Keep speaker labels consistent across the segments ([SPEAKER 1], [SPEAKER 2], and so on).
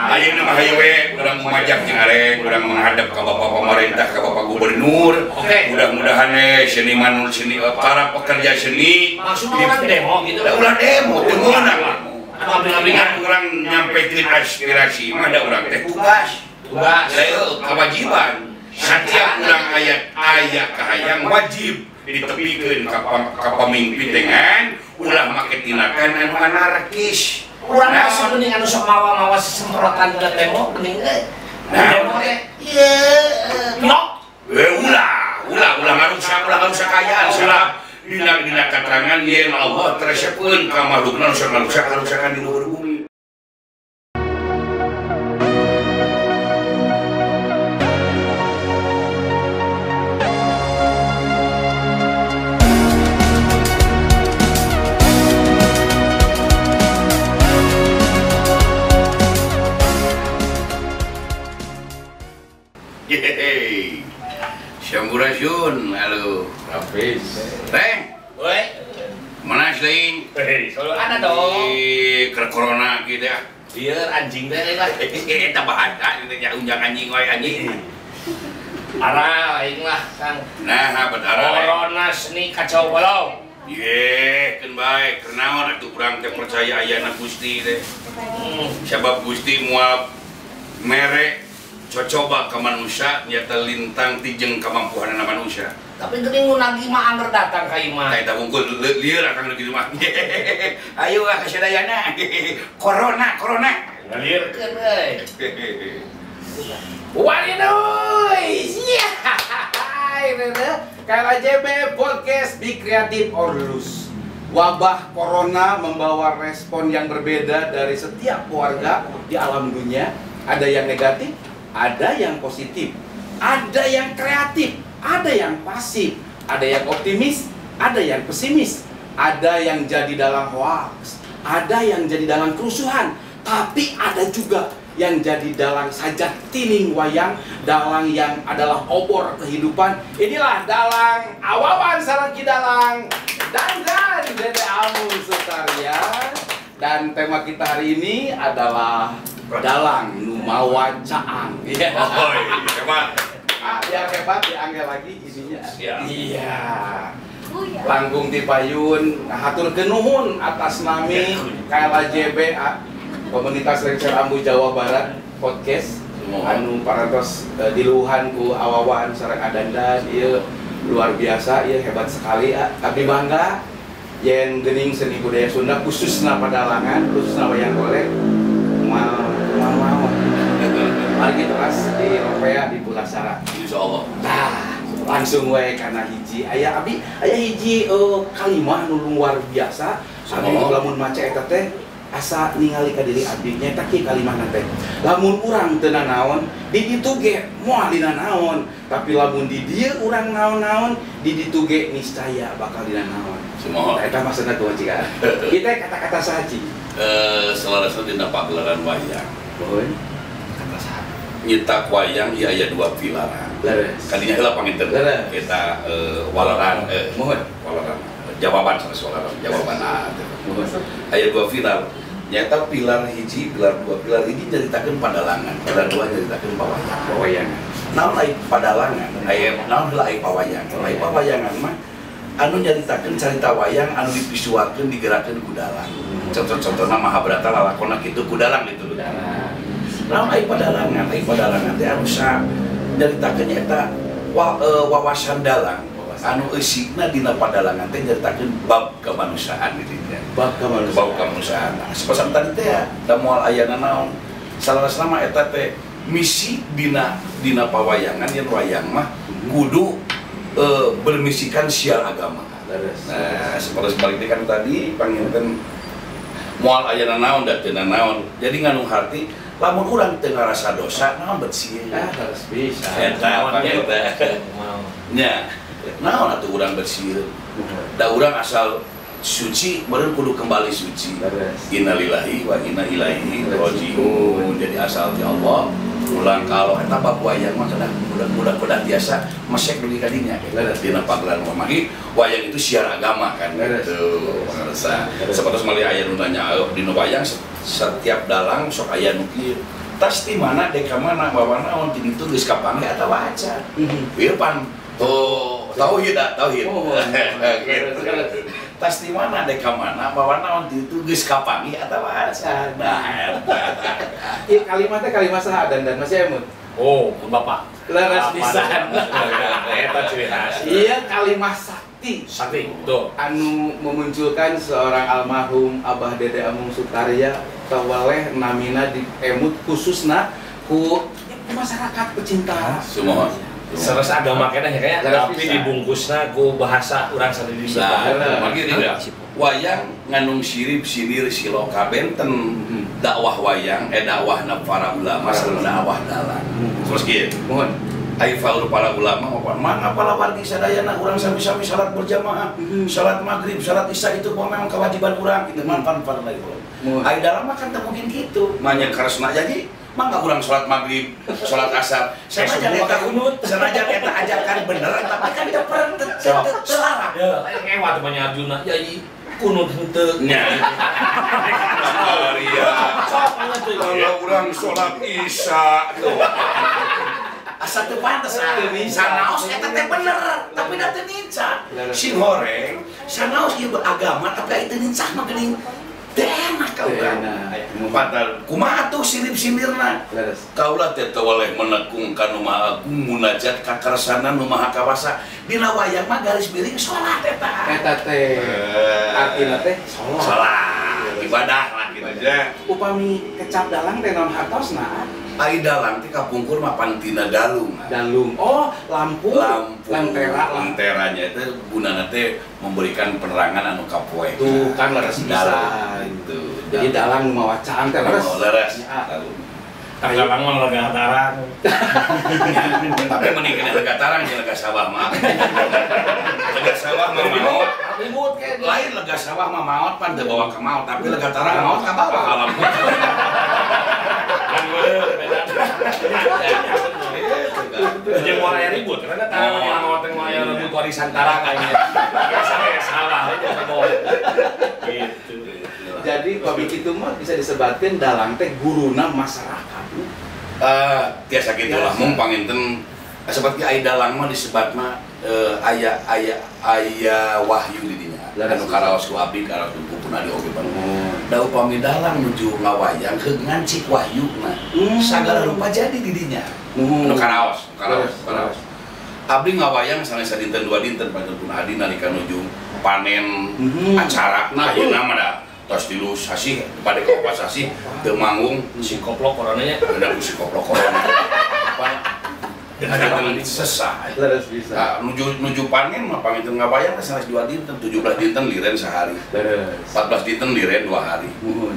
[SPEAKER 1] Ayeuna mah hayu we urang majak jeung areng, urang menghadap ka Bapak Pemerintah, ka Bapak Gubernur. Mudah-mudahan we seniman seni para pekerja seni
[SPEAKER 2] maksudna urang demo gitu.
[SPEAKER 1] Da ulah demo teu meunang.
[SPEAKER 2] Anu abring-abringan
[SPEAKER 1] urang nyampekeun aspirasi mah da urang teh tugas.
[SPEAKER 2] Tugas.
[SPEAKER 1] Kewajiban. Setiap urang ayat aya kahayang wajib ditepikeun ka pamimpin dengan ulah make tindakan anu anarkis.
[SPEAKER 2] Urang masih mending anu sok mawa-mawa sesemprotan ke tembok mending euy. Nah, teh ieu nok.
[SPEAKER 1] Ulah, ulah ulah ngarusak kaayaan salah. Dina katerangan yen Allah teresepeun ka makhlukna nu sok ngarusak-ngarusakan di luhur bumi. Yeay, Sampurasun, halo.
[SPEAKER 3] Rampes.
[SPEAKER 1] Teh,
[SPEAKER 2] woi,
[SPEAKER 1] mana sih?
[SPEAKER 2] Hei, selalu ada dong.
[SPEAKER 1] Ih, corona gitu ya.
[SPEAKER 2] Biar anjing deh lah.
[SPEAKER 1] Kita bahasa, ini unjang anjing, woi anjing.
[SPEAKER 2] Arah, aing lah, Kang.
[SPEAKER 1] Nah, apa arah?
[SPEAKER 2] Corona seni kacau balau.
[SPEAKER 1] Ye, kan baik. Kenaon atuh urang teh percaya ayana Gusti teh. Sabab Gusti moal mere cocoba ke manusia nyata lintang tijeng kemampuan manusia.
[SPEAKER 2] Tapi geuning nu nagih mah anger datang ka imah.
[SPEAKER 1] Tah eta wungkul lieur akang nu kitu mah. Ayo ah ka sadayana. Corona, corona.
[SPEAKER 2] Ngalieurkeun euy.
[SPEAKER 3] Warinuy. KLJB Podcast Be Creative or Lose. Wabah corona membawa respon yang berbeda dari setiap keluarga di alam dunia. Ada yang negatif, ada yang positif, ada yang kreatif, ada yang pasif, ada yang optimis, ada yang pesimis, ada yang jadi dalam hoax, ada yang jadi dalam kerusuhan, tapi ada juga yang jadi dalang sajak tining wayang, dalang yang adalah obor kehidupan. Inilah dalang Awawan sareng Ki Dalang dan Dede Amung Sutarya. Dan tema kita hari ini adalah dalang nu mawa caang. Iya.
[SPEAKER 1] Oh, hebat.
[SPEAKER 3] Ah, biar hebat diangge lagi isinya. Iya. Langkung ti payun, haturkeun nuhun atas nami KLJB Komunitas Lengser Ambu Jawa Barat Podcast anu parantos diluhan ku Awawan sareng Adandan ieu luar biasa, ieu hebat sekali. Abdi bangga yen geuning seni budaya Sunda khususna padalangan, khususna wayang golek moal moal. Lagi teras di Ropea di Pulasara.
[SPEAKER 1] Insyaallah.
[SPEAKER 3] Nah, langsung we kana hiji aya abdi aya hiji kalimah nu luar biasa. Abdi lamun maca eta teh asa ningali ka diri abdi nyaeta kieu kalimahna teh. Lamun urang teu nanaon, di ditu ge moal dina naon, tapi lamun di dieu urang naon-naon, di ditu ge niscaya bakal dina naon.
[SPEAKER 1] Semua.
[SPEAKER 3] Eta maksudna kumaha cika? Kita kata-kata saha cing?
[SPEAKER 1] Selarasna dina pagelaran wayang.
[SPEAKER 3] Mohon. Kata saha?
[SPEAKER 1] Nyetak wayang ieu aya dua pilaran.
[SPEAKER 3] Leres.
[SPEAKER 1] Kadinya heula panginten. Kita walaran
[SPEAKER 3] mohon
[SPEAKER 1] walaran. Jawaban sanes walaran, jawaban aya dua pilar. Nyata pilar hiji, pilar dua. Pilar hiji nyaritakeun padalangan, pilar dua nyaritakeun pawayangan.
[SPEAKER 3] Pawayangan.
[SPEAKER 1] Naon ai padalangan? Aya naon heula ai pawayangan? Ai pawayangan mah anu nyaritakeun carita wayang anu dipisuakeun digerakkeun ku dalang. Contoh-contohna Mahabharata lalakonna kitu ku dalang ditu. Naon ai padalangan? Ai padalangan teh anu nyaritakeun eta wawasan dalang anu eusina dina padalangan teh nyaritakeun bab kemanusiaan di dinya.
[SPEAKER 3] Bab kemanusiaan.
[SPEAKER 1] Bab kemanusiaan. Nah, sepasan tadi teh ya, da moal aya nanaon. Salarasna mah eta teh misi dina pawayangan yen wayang mah kudu bermisikan siar agama. Nah, seperti sebalik kan tadi panginten moal aya nanaon da teu nanaon. Jadi ngandung harti lamun urang teu ngarasa dosa naon bet sieun.
[SPEAKER 3] Ah, harus bisa.
[SPEAKER 1] Eta panginten. Nya. Naon atuh urang bersieun. Da urang asal suci meureun kudu kembali suci. Innalillahi wa inna ilaihi rajiun. Jadi asal ti Allah ulang kalau eta bab wayang mah kedah udah biasa mesek dugi ka dinya dina pagelaran mah wayang itu siar agama kan gitu. Sapertos malih aya nu nanya dina wayang Setiap dalang sok aya nu kieu. Tas di mana dek ka mana bawa naon ti ditu geus kapanggih atawa acan. Ieu pan oh tauhid da tauhid. Gitu. Tas di mana dek ka mana bawa naon ti ditu geus kapanggih atawa acan. Nah eta.
[SPEAKER 3] Ieu kalimat teh kalimat saha dan masih emut.
[SPEAKER 2] Oh, pun bapak.
[SPEAKER 3] Leres pisan.
[SPEAKER 2] Eta ciri khas.
[SPEAKER 3] Iya kalimat sakti.
[SPEAKER 2] Sakti, tuh.
[SPEAKER 3] Anu memunculkan seorang almarhum Abah Dede Amung Sutarya tawaleh namina di emut khususna ku masyarakat pecinta.
[SPEAKER 1] Semua.
[SPEAKER 2] Seres agama keneh ya kayak tapi dibungkusna ku bahasa urang sendiri.
[SPEAKER 1] Nah, begini ya. Wayang ngandung sirip sinir siloka benten dakwah wayang dakwahna para ulama sareng dakwah dalang. Terus kieu.
[SPEAKER 3] Mohon.
[SPEAKER 1] Ai para ulama maupun mangga para wargi sadayana urang sami-sami salat berjamaah, salat maghrib, salat isya itu memang kewajiban urang kitu manfaat para lagi. Ai dalam mah kan teu mungkin kitu. Manya karesna jadi mangga urang salat maghrib, salat asar. Sanajan eta kunut, sanajan eta ajakan bener tapi kan teu teu larang.
[SPEAKER 2] Ya, ngewa teh banyak Arjuna. Yai kunut henteu.
[SPEAKER 1] Nya. Maria. Kalau urang salat isya tuh. Asa teu pantes sanaos eta teh bener, tapi da teu nincak. Sing horeng sanaos ieu beragama tapi ai teu nincak mah geuning. Teu enak ka urang. Padahal kumaha tuh sirip-sindirna? Kaula teh teu weleh menekung ka nu Maha Agung munajat ka kersana nu Maha Kawasa. Dina wayang mah garis miring salat eta.
[SPEAKER 3] Eta teh artina teh salat.
[SPEAKER 1] Salat, ibadah lah gitu nya.
[SPEAKER 3] Upami kecap dalang teh naon hartosna?
[SPEAKER 1] Ai dalang teh kapungkur mah pantina dalung.
[SPEAKER 3] Dalung. Oh, lampu. Lantera.
[SPEAKER 1] Lanteranya itu gunana teh memberikan penerangan anu kapoe.
[SPEAKER 3] Tuh kan leres pisan.
[SPEAKER 1] Itu.
[SPEAKER 3] Jadi dalang mawacaan teh leres.
[SPEAKER 1] Oh, leres.
[SPEAKER 3] Dalung.
[SPEAKER 2] Dalang mah lega tarang.
[SPEAKER 1] Tapi mending kena lega tarang jeung lega sawah mah. Lega sawah mah maot.
[SPEAKER 2] Ribut kayak
[SPEAKER 1] lain lega sawah mah maot pan teu bawa ka maot, tapi lega tarang maot ka bawa alam.
[SPEAKER 2] Jeung moal aya ribut karena tarang mah teh moal aya ribut warisan tarang kayaknya. Biasanya salah aja gitu.
[SPEAKER 3] Jadi pabrik itu mah bisa disebatkan dalang teh guruna masyarakat.
[SPEAKER 1] Tiasa kitu lah mung panginten seperti ai dalang mah disebat mah aya aya aya wahyu di dinya. Anu karaos ku abdi karaos ku pun adi oge pan. Da upami dalang nuju ngawayang heuh ngancik wahyuna. Sagala rupa jadi di dinya. Anu karaos, karaos, karaos. Abdi ngawayang sanes sadinten dua dinten panginten pun adi nalika nuju panen acara nah ayeuna mah da tos tilu sasih pada ka opat sasih teu manggung
[SPEAKER 2] si koplok coronanya.
[SPEAKER 1] Ada si koplok corona. Dengan sesah.
[SPEAKER 3] Leres bisa.
[SPEAKER 1] Nah, nuju panen mah panginten ngawayang teh sanes 2 dinten, 17 dinten liren sehari.
[SPEAKER 3] Leres.
[SPEAKER 1] 14 dinten liren 2 hari.
[SPEAKER 3] Muhun.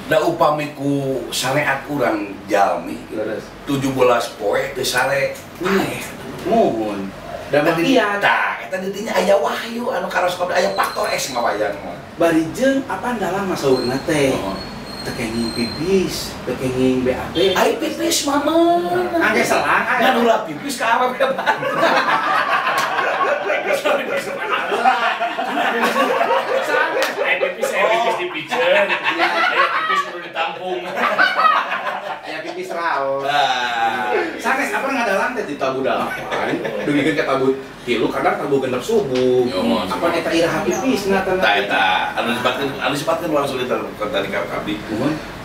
[SPEAKER 1] Da upami ku sareat urang jalmi.
[SPEAKER 3] Leres.
[SPEAKER 1] 17 poe teu sare. Paeh.
[SPEAKER 3] Muhun. Da makiat.
[SPEAKER 1] Tah, eta di dinya aya wahyu anu karaos kabeh aya faktor X ngawayang mah.
[SPEAKER 3] Bari jeung apa dalang masaurna teh? Teu kenging pipis, teu kenging BAB.
[SPEAKER 1] Ai pipis mah meunang.
[SPEAKER 3] Angge selang aya.
[SPEAKER 1] Ngan ulah pipis ka awewe batur.
[SPEAKER 2] Ai pipis dipiceun. Aya pipis kudu ditampung.
[SPEAKER 3] Aya pipis raos. Sanes apa ngadalang teh di tabu dalapan. Dugikeun ka tabu tilu kadang tabu genep subuh. Apa eta iraha pipisna teh?
[SPEAKER 1] Tah eta anu disebatkeun langsung di tadi ka abdi.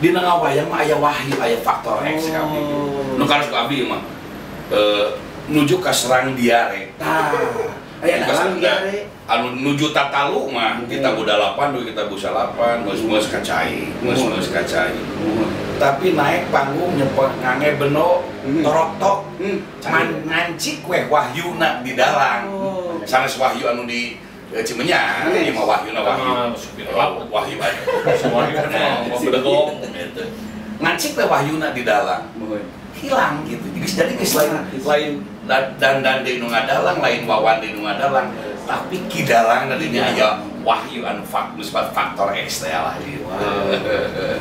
[SPEAKER 1] Dina ngawayang mah aya wahyu, aya faktor X ka abdi. Nu karaos ku abdi mah nuju ka serang diare.
[SPEAKER 3] Tah, aya dalang diare.
[SPEAKER 1] Anu nuju tatalu mah kita tabu dalapan dugi kita tabu salapan, geus-geus ka cai, geus-geus ka cai. Tapi naik panggung nyepot ngange beno torok-tok ngancik weh wahyuna di dalang. Sanes wahyu anu di Cimenyan, ieu mah wahyuna wahyu. Wahyu aja. Wahyu gitu. Ngancik weh wahyuna di dalang. Hilang gitu. Jadi geus lain dan deui nu ngadalang, lain wawan deui nu ngadalang, tapi ki dalang dinya aya wahyu anu faktor X teh lah gitu.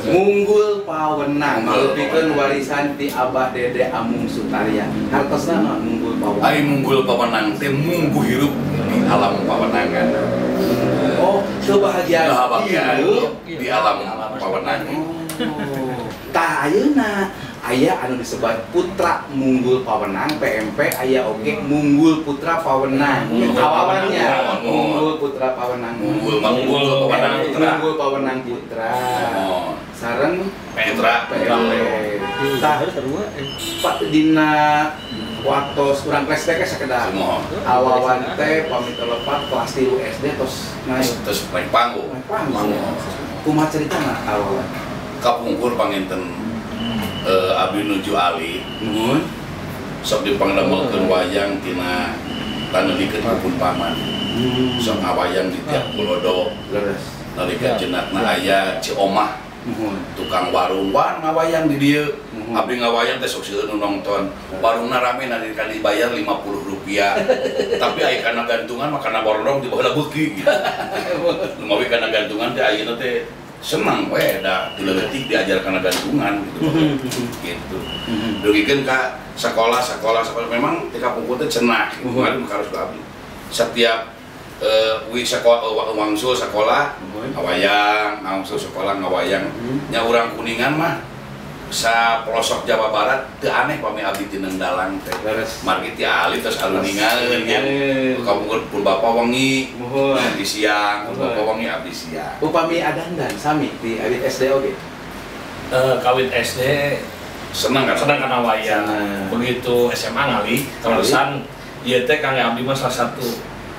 [SPEAKER 3] Munggul pawenang malupikeun warisan ti Abah Dede Amung Sutarya. Hartosna mah munggul pawenang.
[SPEAKER 1] Ai munggul pawenang teh munggu hirup di alam pawenangan.
[SPEAKER 3] Oh, kebahagiaan
[SPEAKER 1] hirup di alam pawenangan.
[SPEAKER 3] Tah ayeuna aya anu disebat Putra Munggul Pawenang PMP aya oge Munggul Putra Pawenang. Awawannya Munggul Putra Pawenang.
[SPEAKER 1] Munggul Pawenang Putra.
[SPEAKER 3] Munggul Pawenang Putra. Sareng
[SPEAKER 1] Putra
[SPEAKER 3] PMP. Tah Pak dina waktos urang flashback sakedap. Awawan teh pamit lepat kelas 3 SD tos naik
[SPEAKER 1] terus naik panggung.
[SPEAKER 3] Kumaha ceritana awawan?
[SPEAKER 1] Kapungkur panginten abdi nuju alit.
[SPEAKER 3] Nuhun.
[SPEAKER 1] Sok dipangdamelkeun wayang tina taneuikeun ku pun paman. Sok ngawayang di tiap pulodo.
[SPEAKER 3] Leres.
[SPEAKER 1] Nalika cenatna aya Ci Omah.
[SPEAKER 3] Nuhun.
[SPEAKER 1] Tukang warung wan ngawayang di dieu. Abdi ngawayang teh sok seueur nu nonton. Warungna rame nalika dibayar Rp50. Tapi aya kana gantungan mah kana borondong di baheula beuki gitu. Lumawi kana gantungan teh ayeuna teh senang we da ti leutik diajar kana gantungan gitu. Gitu. Dugikeun ka sekolah memang ti kapungkur teh cenah gitu. Kemarin harus ka abdi. Setiap wi sekolah wangsul sekolah ngawayang, wangsul sekolah ngawayang. Nya urang Kuningan mah sa pelosok Jawa Barat teu aneh pami abdi tineng dalang teh. Margi ti alit terus anu ningalkeun nya. Kapungkur pun bapa wengi, abdi siang, pun bapa wengi abdi siang.
[SPEAKER 3] Upami adandan sami di awit SD oge.
[SPEAKER 2] Kawit SD
[SPEAKER 1] seneng kan?
[SPEAKER 2] Seneng kana wayang. Begitu SMA ngalih, terusan ieu teh Kang abdi mah salah satu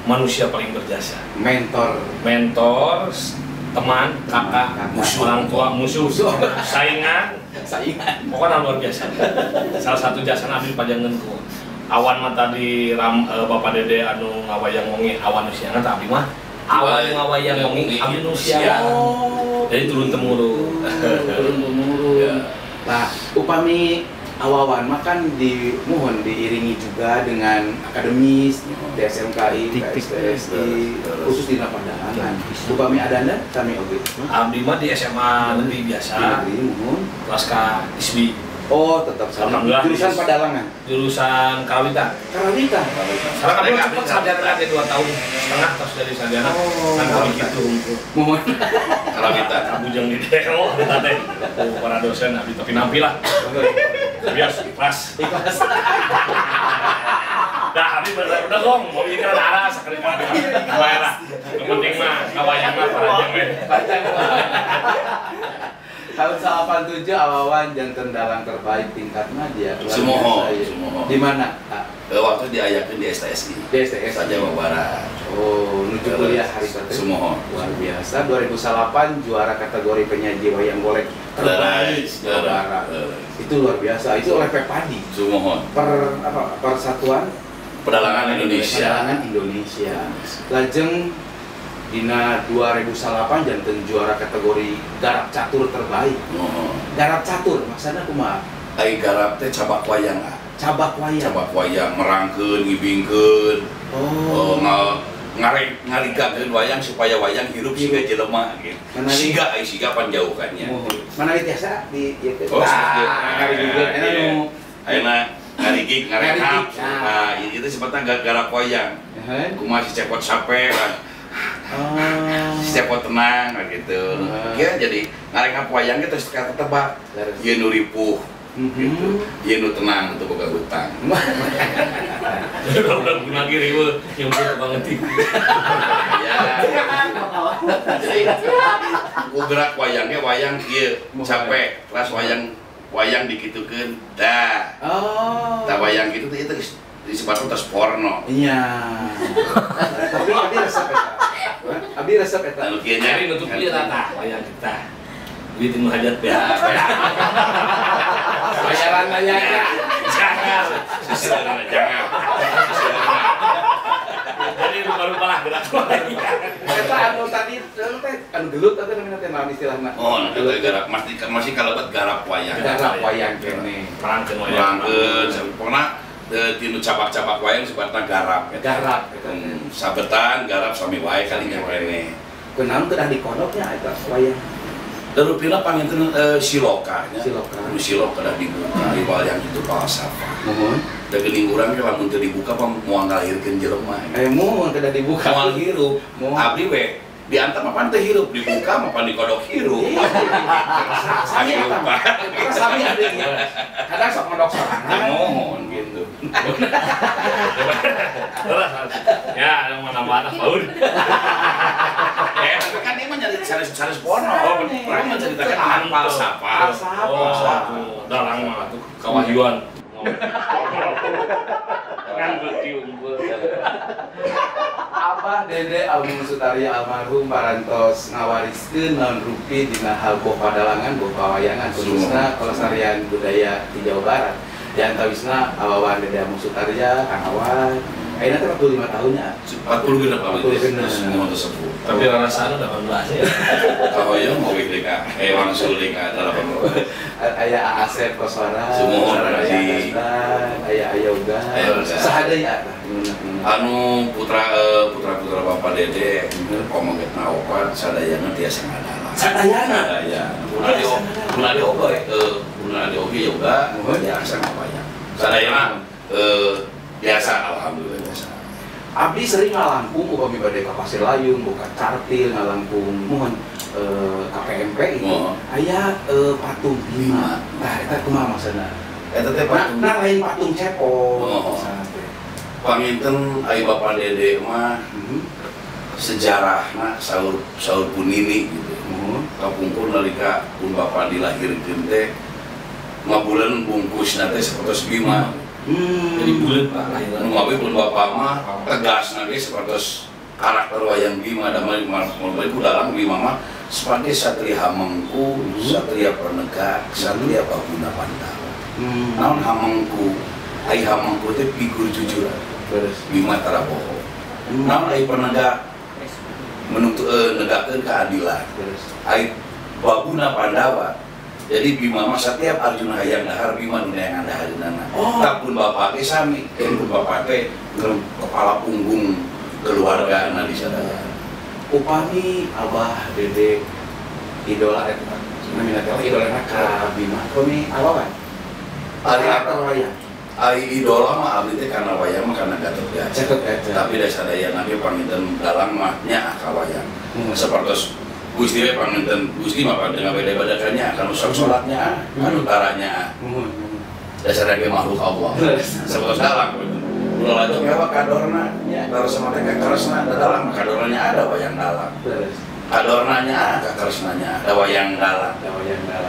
[SPEAKER 2] manusia paling berjasa. Mentor, teman, kakak, musuh, orang tua, musuh, saingan. Pokoknya luar biasa. Salah satu jasa abdi pajangan ku. Awan mah tadi Bapak Dede anu ngawayang wengi awan nu siangan tah abdi mah awan ngawayang wengi abdi nu siang. Jadi turun temurun.
[SPEAKER 3] Turun temurun. Nah, upami awawan mah kan dimohon diiringi juga dengan akademis di SMKI, KSTSI, khusus di padalangan. Upami adana sami oge.
[SPEAKER 2] Abdi mah di SMA negeri biasa. Kelas K ISBI.
[SPEAKER 3] Oh, tetap sama. Jurusan padalangan.
[SPEAKER 2] Jurusan Karawitan.
[SPEAKER 3] Karawitan.
[SPEAKER 2] Sekarang kami cepat sarjana 2,5 tahun terus dari sarjana. Kan kami gitu.
[SPEAKER 3] Mohon.
[SPEAKER 1] Karawitan.
[SPEAKER 2] Bujang di DO teh. Para dosen abdi tapi nampi lah. Biar ikhlas.
[SPEAKER 3] Ikhlas.
[SPEAKER 2] Dah, abdi udah gong, mau bikin arah sekali kali. Bae lah. Yang penting mah ngawayang mah panjang we.
[SPEAKER 3] Panjang. Tahun 87 awawan janten dalang terbaik tingkat madya.
[SPEAKER 1] Sumoho.
[SPEAKER 3] Di mana?
[SPEAKER 1] Waktu diayakeun di STSI.
[SPEAKER 3] Di STSI
[SPEAKER 1] Jawa Barat.
[SPEAKER 3] Oh, nuju kuliah hari itu.
[SPEAKER 1] Sumoho.
[SPEAKER 3] Luar biasa. 2008 juara kategori penyaji wayang golek terbaik Jawa Barat. Itu luar biasa. Itu oleh Pepadi.
[SPEAKER 1] Sumoho.
[SPEAKER 3] Persatuan
[SPEAKER 1] Pedalangan Indonesia.
[SPEAKER 3] Pedalangan Indonesia. Lajeng dina 2008 janten juara kategori garap catur terbaik.
[SPEAKER 1] Oh.
[SPEAKER 3] Garap catur maksudna kumaha?
[SPEAKER 1] Ai garap teh cabak wayang.
[SPEAKER 3] Cabak wayang.
[SPEAKER 1] Cabak wayang merangkeun, ngibingkeun.
[SPEAKER 3] Oh.
[SPEAKER 1] Ngarigakeun wayang supaya wayang hirup siga jelema gitu. Siga ai siga panjaukannya.
[SPEAKER 3] Oh. Mana tiasa di ieu teh?
[SPEAKER 1] Oh,
[SPEAKER 3] ngarigikeun eta nu
[SPEAKER 1] ayeuna ngarigik ngarehap. Nah, itu sebetulnya garap wayang. Kumaha si cepot sape kan.
[SPEAKER 3] Oh.
[SPEAKER 1] Siapa tenang gitu. Ya jadi ngarengap wayang gitu terus ketebak. Ieu nu ripuh gitu. Ieu nu tenang untuk boga hutang.
[SPEAKER 2] Udah guna riweuh yang tukang ngetik.
[SPEAKER 1] Ya. Jadi ku gerak wayangnya wayang ieu capek, kelas wayang wayang dikitukeun. Dah.
[SPEAKER 3] Oh.
[SPEAKER 1] Tah wayang kitu teh itu disebutna tos porno.
[SPEAKER 3] Iya. Tapi abdi resep eta. Abdi resep eta.
[SPEAKER 1] Anu kieu nya.
[SPEAKER 2] Jadi nutup ieu tah wayang kita. Duit nu hajat ya.
[SPEAKER 3] Bayaran aya.
[SPEAKER 2] Jangan.
[SPEAKER 1] Jangan.
[SPEAKER 2] Jadi rupa-rupa lah gerak wayang.
[SPEAKER 3] Eta anu tadi teh anu gelut atau namanya teh naon istilahna?
[SPEAKER 1] Oh, gelut garap masih kalebet garap wayang.
[SPEAKER 3] Garap wayang kene.
[SPEAKER 2] Perangkeun wayang.
[SPEAKER 1] Perangkeun pokona tinu cabak-cabak wayang sebatna garap.
[SPEAKER 3] Garap
[SPEAKER 1] sabetan garap sami wae kalinya kene.
[SPEAKER 3] Kunaon kedah dikodoknya eta wayang?
[SPEAKER 1] Rupina panginten siloka nya.
[SPEAKER 3] Siloka.
[SPEAKER 1] Nu siloka kedah dibuka wayang itu falsafah.
[SPEAKER 3] Muhun.
[SPEAKER 1] Da geuning urang ge lamun teu dibuka moal ngalahirkeun jelema.
[SPEAKER 3] Muhun kedah dibuka.
[SPEAKER 1] Moal hirup. Abdi we Diantar mah teh hirup, dibuka mah dikodok hirup.
[SPEAKER 3] Sami sami adanya. Kadang sok ngodok sorangan.
[SPEAKER 1] Mohon gitu.
[SPEAKER 2] Ya, mau nambah anak baur.
[SPEAKER 1] Tapi kan ini mah nyari sanes pono. Urang mah ceritakan falsafah.
[SPEAKER 2] Oh, dalang mah tuh kawahyuan. Ngan beuki unggul.
[SPEAKER 3] Abah Dede Amung Sutarya almarhum parantos ngawariskeun naon rupi dina hal boh padalangan boh pawayangan khususna kelestarian budaya di Jawa Barat. Di antawisna awawan Dede Amung Sutarya Kang Awan. Ayeuna teh 45 tahunnya.
[SPEAKER 1] 40 genep abdi teh. Semua sepuh.
[SPEAKER 2] Tapi rasana 18 ya.
[SPEAKER 1] Kahoyong mobil deui ka wangsul deui ka 18.
[SPEAKER 3] Aya Asep Koswara,
[SPEAKER 1] Sumuhun
[SPEAKER 3] aya Ayoga. Saha deui aya?
[SPEAKER 1] Anu putra putra Bapak Dede komogetna opat sadayana tiasa ngadalang.
[SPEAKER 3] Sadayana.
[SPEAKER 1] Sadaya. Pun ade oge, pun ade oge yoga tiasa ngawayang. Sadayana biasa alhamdulillah biasa.
[SPEAKER 3] Abdi sering ngalangkung upami bade ka Pasir Layung, buka Cartil ngalangkung mohon ka PMP itu. Aya patung Bima. Nah, eta kumaha maksudna?
[SPEAKER 1] Eta teh patung.
[SPEAKER 3] Nah, lain patung cepot.
[SPEAKER 1] Panginten ai Bapak Dede mah sejarahna saur saur punini gitu. Kapungkur nalika pun Bapak dilahirkeun teh ngabuleun bungkusna teh sapertos Bima.
[SPEAKER 2] Jadi buleun Pak lahiran.
[SPEAKER 1] Nu mawi pun Bapak mah tegasna ge sapertos karakter wayang Bima da mah ku dalang Bima mah sebagai satria hamengku, satria penegak, satria baguna Pandawa. Naon hamengku? Ai hamengku teh figur jujur. Bima tara bohong. Naon ai penegak menuntut negakkeun keadilan. Ai baguna Pandawa. Jadi Bima mah setiap Arjuna hayang dahar Bima nu neangan dahareunana. Oh. Pun bapak teh sami, pun bapak teh kepala punggung keluarga na di sadaya.
[SPEAKER 3] Upami Abah Dede idola eta. Namina teh idolana ka Bima. Upami awawan.
[SPEAKER 1] Ari
[SPEAKER 3] karakter wayang.
[SPEAKER 1] Ari idola mah abdi teh kana wayang mah kana Gatotkaca.
[SPEAKER 3] Gatotkaca.
[SPEAKER 1] Tapi da sadayana ge panginten dalang mah nya ka wayang. Sapertos Gusti we panginten Gusti mah pandengar beda-bedakannya anu sok salatnya, anu taranya. Dasarna ge makhluk Allah. Sapertos dalang ulah itu mewah kadorna, terus sama teh kakeresna, da dalang mah kadornanya ada wayang dalang. Kadornanya ada kakeresnanya, ada wayang dalang.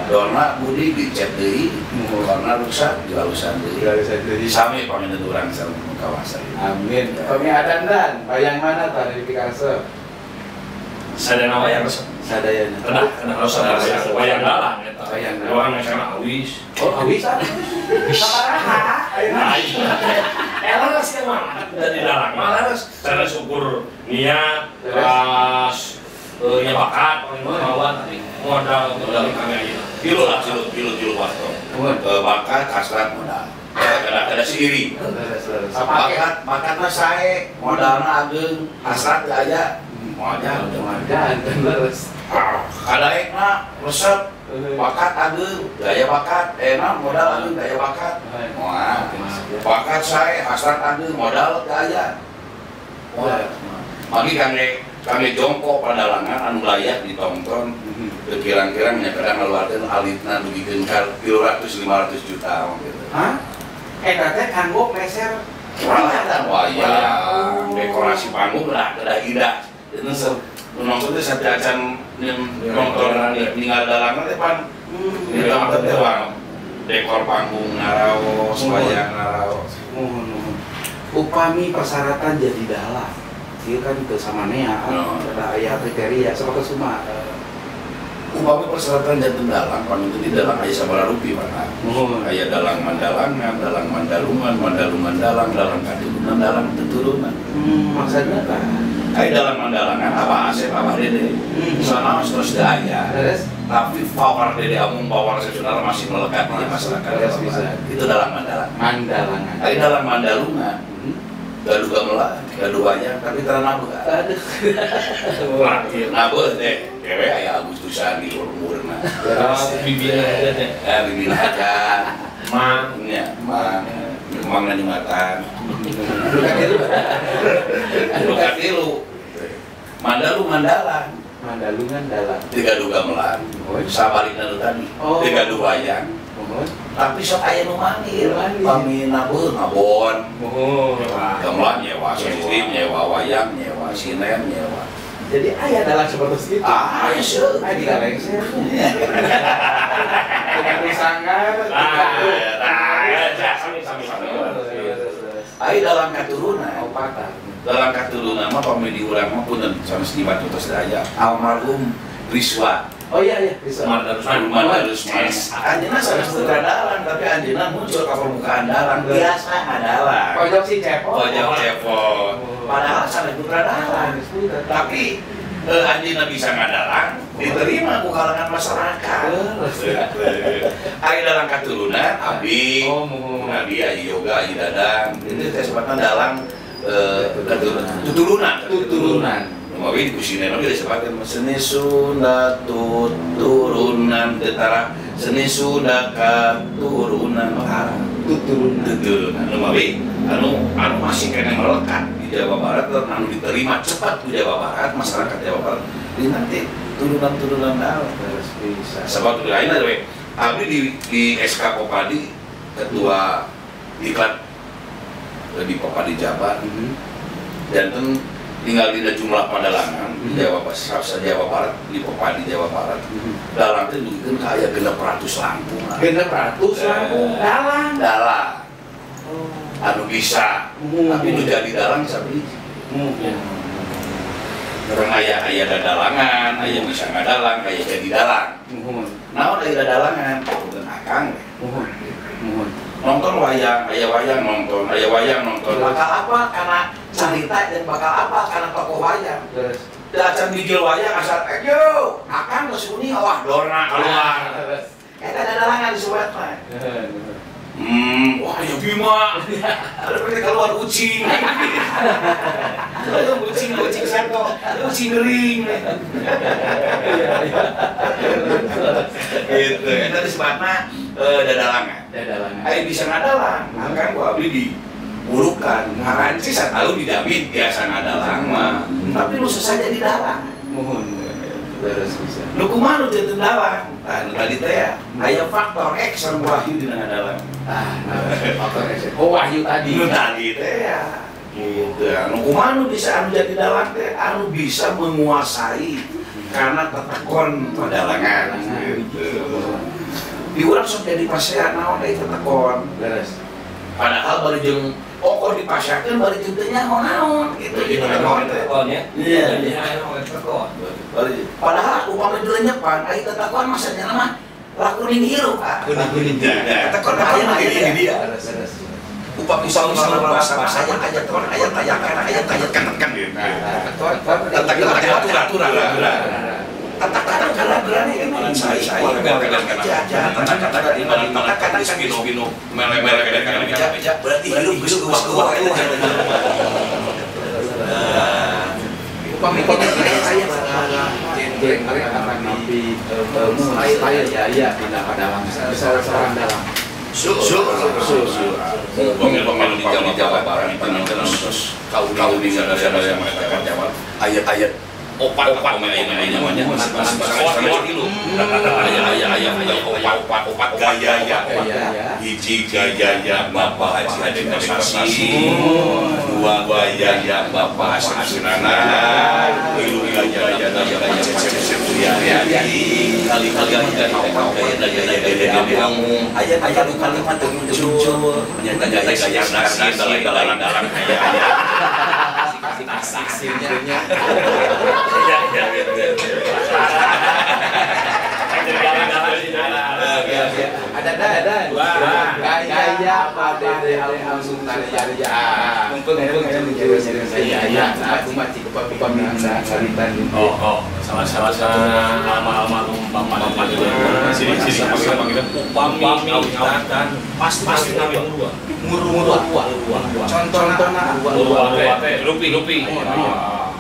[SPEAKER 1] Dorna budi dicet deui, karena rusak dilalusan deui. Sami panginten urang sareng kawasan.
[SPEAKER 3] Amin. Kami adan dan wayang mana tah dari Picasso?
[SPEAKER 2] Sadayana wayang resep.
[SPEAKER 3] Sadayana.
[SPEAKER 2] Kedah resep wayang dalang eta.
[SPEAKER 3] Wayang dalang.
[SPEAKER 2] Wayang sana awis.
[SPEAKER 3] Oh, awis ah. Sabaraha.
[SPEAKER 2] Leres emang dari dalang mah leres. Sanes ukur niat, ras nya bakat paling tapi modal modal kami ayeuna.
[SPEAKER 1] Tilu lah, tilu waktu. Bakat, hasrat, modal. Kada seiring. Bakat, bakatna sae, modalna ageung, hasrat teu aya. Moalnya
[SPEAKER 3] leres.
[SPEAKER 1] Kadaekna resep, bakat ageung, gaya bakat, enak modal ageung gaya bakat. Moal. Bakat sae, hasrat ageung, modal teu aya. Moal. Magi kangge jongkok padalangan anu layak ditonton. Kirang-kirang nya kadang ngaluarkeun alitna dugikeun ka 300-500 juta gitu.
[SPEAKER 3] Hah? Eta teh kanggo meser
[SPEAKER 1] peralatan wayang, dekorasi panggung lah kedah indah. Nonton teh sateuacan nonton ninggal dalangan teh pan nonton teh wang dekor panggung ngaraos, wayang ngaraos.
[SPEAKER 3] Upami persyaratan jadi dalang. Ieu kan teu samanea, ada aya kriteria sapertos kumaha.
[SPEAKER 1] Upami persyaratan janten dalang, panginten di dalang aya sabaraha rupi mana? Aya dalang mandalangan, dalang mandalungan, mandalungan dalang, dalang katurunan, dalang teturunan.
[SPEAKER 3] Maksudna apa?
[SPEAKER 1] Aya dalang mandalangan, Abah Asep, Abah Dede. Sanaos terus teu aya. Tapi power Dede Amung, power Asep Sunarya masih melekat di masyarakat. Itu dalang mandalangan.
[SPEAKER 3] Mandalangan.
[SPEAKER 1] Aya dalang mandalungan. Gaduh gamelan, gaduh wayang, tapi tara nabuh.
[SPEAKER 3] Aduh.
[SPEAKER 1] Nabuh teh, dewe aya Agustusan di umurna.
[SPEAKER 2] Bibina aja teh.
[SPEAKER 1] Bibina aja.
[SPEAKER 2] Mang,
[SPEAKER 1] nya, mang. Mang na nyumatan. Nu katilu. Mandalungan dalang.
[SPEAKER 3] Mandalungan dalang.
[SPEAKER 1] Teu gaduh gamelan. Sabalikna nu tadi. Teu gaduh wayang. Tapi sok aya nu manggil. Pami nabuh ngabon. Gamelan nyewa, sistem nyewa wayang, nyewa sinen, nyewa.
[SPEAKER 3] Jadi aya dalang seperti itu.
[SPEAKER 1] Aya seueur.
[SPEAKER 3] Aya digalengser. Dengan sanggar.
[SPEAKER 1] Aya dalang katurunan. Dalang katurunan mah pami di urang mah punten sanes di batu tos aya almarhum Riswa.
[SPEAKER 3] Oh iya iya, Riswa.
[SPEAKER 1] Umar Darusman. Anjeunna sanes putra dalang tapi anjeunna muncul ka permukaan dalang biasa adalah.
[SPEAKER 3] Pojok si cepot.
[SPEAKER 1] Pojok cepot. Padahal sanes putra dalang. Tapi anjeunna bisa ngadalang, diterima ku kalangan masyarakat. Aya dalang katurunan abdi, abdi aya yoga, aya dadang. Itu teh sebatna dalang tuturunan. Tuturunan. Mawi di kusine oge disebutkeun seni Sunda tuturunan teu seni Sunda katurunan tara. Tuturunan. Tuturunan. Nu mawi anu masih keneh melekat di Jawa Barat dan anu diterima cepat di Jawa Barat, masyarakat Jawa Barat. Ini nanti turunan-turunan dalang.
[SPEAKER 3] Bisa.
[SPEAKER 1] Sebab lain we. Abdi di SK Popadi ketua diklat di Popadi Jabar. Janten tinggal di jumlah padalangan di Jawa Barat, Jawa Barat, di Popadi Jawa Barat. Dalang teh dugikeun ka aya 600 langkung lah.
[SPEAKER 3] 600 langkung dalang.
[SPEAKER 1] Dalang. Anu bisa, tapi nu jadi dalang sabiji. Orang aya aya dadalangan, aya bisa ngadalang, aya jadi dalang. Naon aya dadalangan? Punten akang. Nonton wayang, aya wayang nonton, aya wayang nonton. Bakal apa? Karena cerita dan bakal apa? Karena tokoh wayang. Da acan bijil wayang asal yo, akang geus uni wah dorna keluar. Eta dadalangan disebutna. Wah ya Bima. Ada pengen keluar ucing. Ada ucing, ucing seto, ucing gering. Gitu. Eta disebutna dadalangan.
[SPEAKER 3] Dadalangan.
[SPEAKER 1] Ayo bisa ngadalang, kan gua abdi diburukan. Ngaranci satalu dijamin biasa ngadalang mah. Tapi lu susah jadi dalang.
[SPEAKER 3] Mohon. Beres bisa.
[SPEAKER 1] Nu kumaha nu jadi dalang? Tah nu tadi teh ya, aya faktor X sareng wahyu dina ngadalang.
[SPEAKER 3] Ah, faktor X. Oh, wahyu tadi.
[SPEAKER 1] Nu tadi teh ya. Gitu. Nu kumaha nu bisa anu jadi dalang teh anu bisa menguasai karena tetekon padalangan. Gitu. Di urang sok jadi pasea naon deui tetekon.
[SPEAKER 3] Beres.
[SPEAKER 1] Padahal bari jeung ongkoh dipaseakeun bari jeung teu nyaho naon gitu di tetekon teh.
[SPEAKER 2] Nya.
[SPEAKER 1] Iya,
[SPEAKER 2] iya tetekon.
[SPEAKER 1] Padahal upami dilenyepan ai tetekon mah sanyana mah lakuning hirup ah.
[SPEAKER 3] Kuning-kuning.
[SPEAKER 1] Tetekon aya di dia. Upami salah bahasa aya aya tekon aya tayakan aya tayakan tekan gitu. Tetekon aturan. Kata-kata berani ini saya kata-kata spino mele-mele berarti hidup geus keluar.
[SPEAKER 3] Upami saya genre napi style gaya dina padalang seorang dalang.
[SPEAKER 1] Pemil-pemil di Jawa Barat terus kau yang mengatakan Jawa ayat-ayat opat namanya opat gaya ya hiji gaya Bapak Haji Ade Kosasi, dua gaya Bapak Hasan Sunana, tilu gaya gaya Cecep Suryadi, kali kali gaya Dede Amung, ayat ayat kalimat muncul, nyata gaya nasi dalam dalam gaya.
[SPEAKER 3] Asik-asiknya. Ada ada gaya Pak Dede langsung tarik ya.
[SPEAKER 2] Oh, salah salah satu almarhum Bapak Dede. Sini sini panggilan upami ngawitan pasti pasti kami murua.
[SPEAKER 3] Murua. Contohna
[SPEAKER 2] murua teh lupi lupi.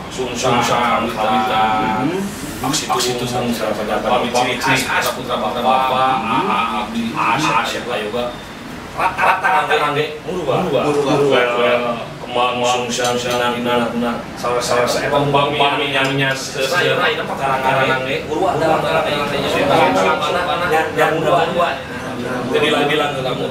[SPEAKER 2] Sungsang kawitan. Aksi itu sang upami ciri khas putra bapak abdi asep yoga rata-rata ngangge murua. Murua. Kembang sungsang dina salah kembang minyak seseura ieu mah karang-karang ge dan dua jadi bilang kamu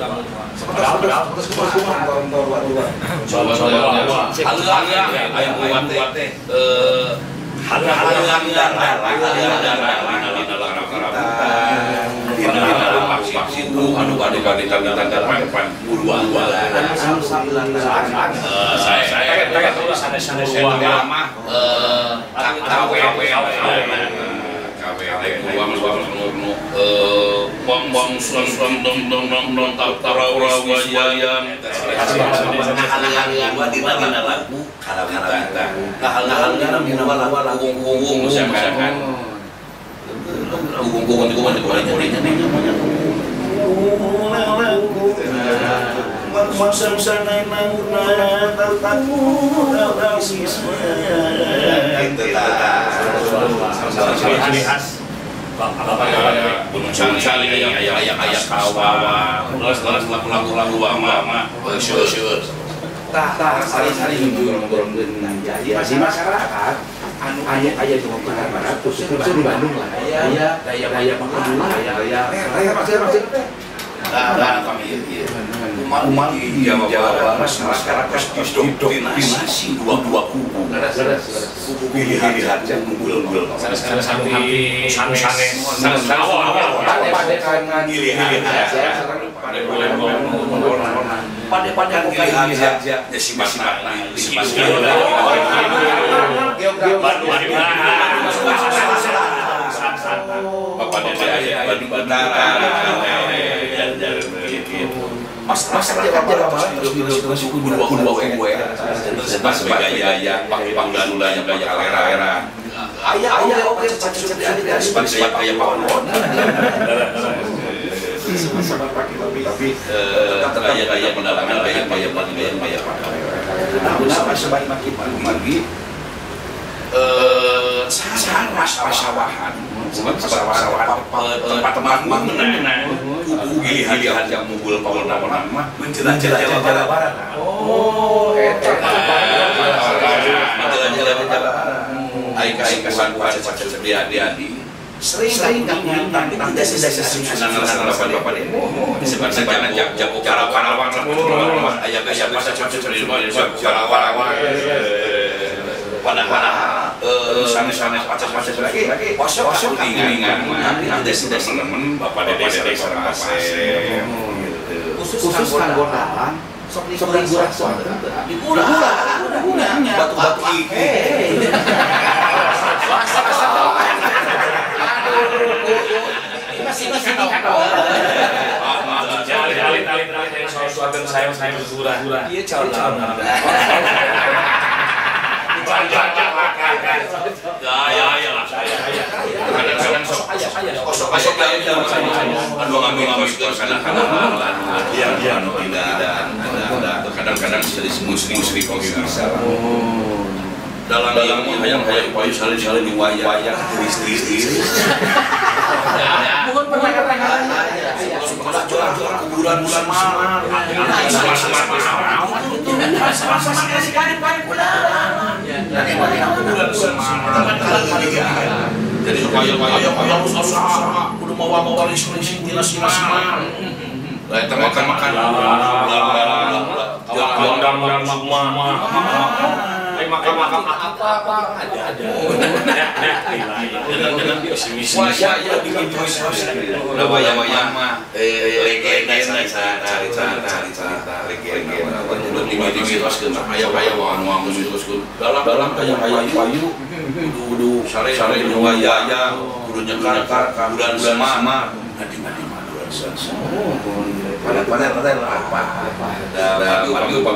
[SPEAKER 3] Jadi masyarakat anu aya aya di Barat khususnya di Bandung lah. Aya daya pangkadula aya raya nah kami ieu umat di Jawa Barat masyarakat didoktrinasi dua kubu. Kubu pilihan kumpul-kumpul.
[SPEAKER 2] Sanes
[SPEAKER 1] pada pilihan ya masyarakat Jawa Barat terus sebagai gaya tapi gaya pendalaman gaya pasawahan tempat-tempat kubu gilihan yang mumbul pawonan mah menjelajah Jawa Barat.
[SPEAKER 3] Oh, eta
[SPEAKER 1] menjelajah Jawa Barat. Ai kesan adi sering tapi tidak sering bapak disebut-sebut jago Karawang aya gaya padahal sanes-sanes pacas-pacas lagi osok kuningan tidak temen bapak dede sareng Asep
[SPEAKER 3] khusus kanggo dalang sok digurak
[SPEAKER 1] digurak batu-batu iki
[SPEAKER 3] masih
[SPEAKER 2] alit soal saya bergurah iya calon
[SPEAKER 1] kadang-kadang sok kadang-kadang musrik bisa dalam hayang payu salin-salin di wayang tiris-tiris
[SPEAKER 3] bukan pernah
[SPEAKER 1] kuburan Semar jadi supaya kudu mawa-mawa listrik tina Semar makan-makan
[SPEAKER 2] makan apa ada.
[SPEAKER 1] Dalam payu kudu sare wayang kudu nyekar kudu Semar pada apa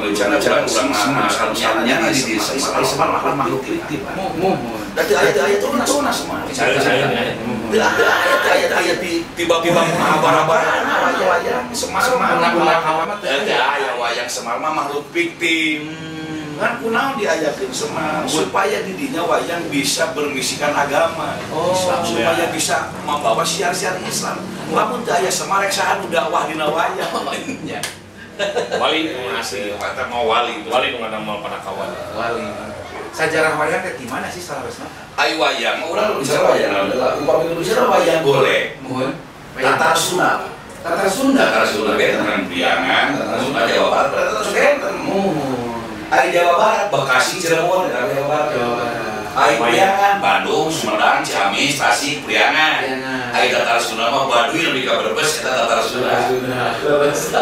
[SPEAKER 1] di Semar makhluk fiktif. Ayat Semar. Ayat tiba-tiba wayang Semar wayang Semar mah makhluk fiktif. Kan kunaon diayakeun Semar supaya didinya wayang bisa bermisikan agama Islam, supaya bisa membawa siar-siar Islam. Lamun teu aya Semar rek saha nu dakwah dina wayang.
[SPEAKER 2] Wali nu asli.
[SPEAKER 1] Eta mah wali.
[SPEAKER 2] Wali nu ngadamel panakawan.
[SPEAKER 3] Wali. Sajarah wayang teh di mana sih saleresna?
[SPEAKER 1] Ai wayang mah urang bicara wayang adalah upami bicara wayang golek.
[SPEAKER 3] Muhun.
[SPEAKER 1] Tatar Sunda.
[SPEAKER 3] Tatar Sunda.
[SPEAKER 1] Tatar Sunda benten Priangan, Tatar Sunda Jawa Barat, Tatar Sunda benten.
[SPEAKER 3] Muhun.
[SPEAKER 1] Ai Jawa Barat, Bekasi, Cirebon, Jawa Barat.
[SPEAKER 3] Jawa Barat.
[SPEAKER 1] Ai Priangan, Bandung, Sumedang, Ciamis, Tasik, Priangan. Ai Tatar Sunda mah Baduy lebih ka Brebes eta Tatar Sunda.
[SPEAKER 3] Brebes.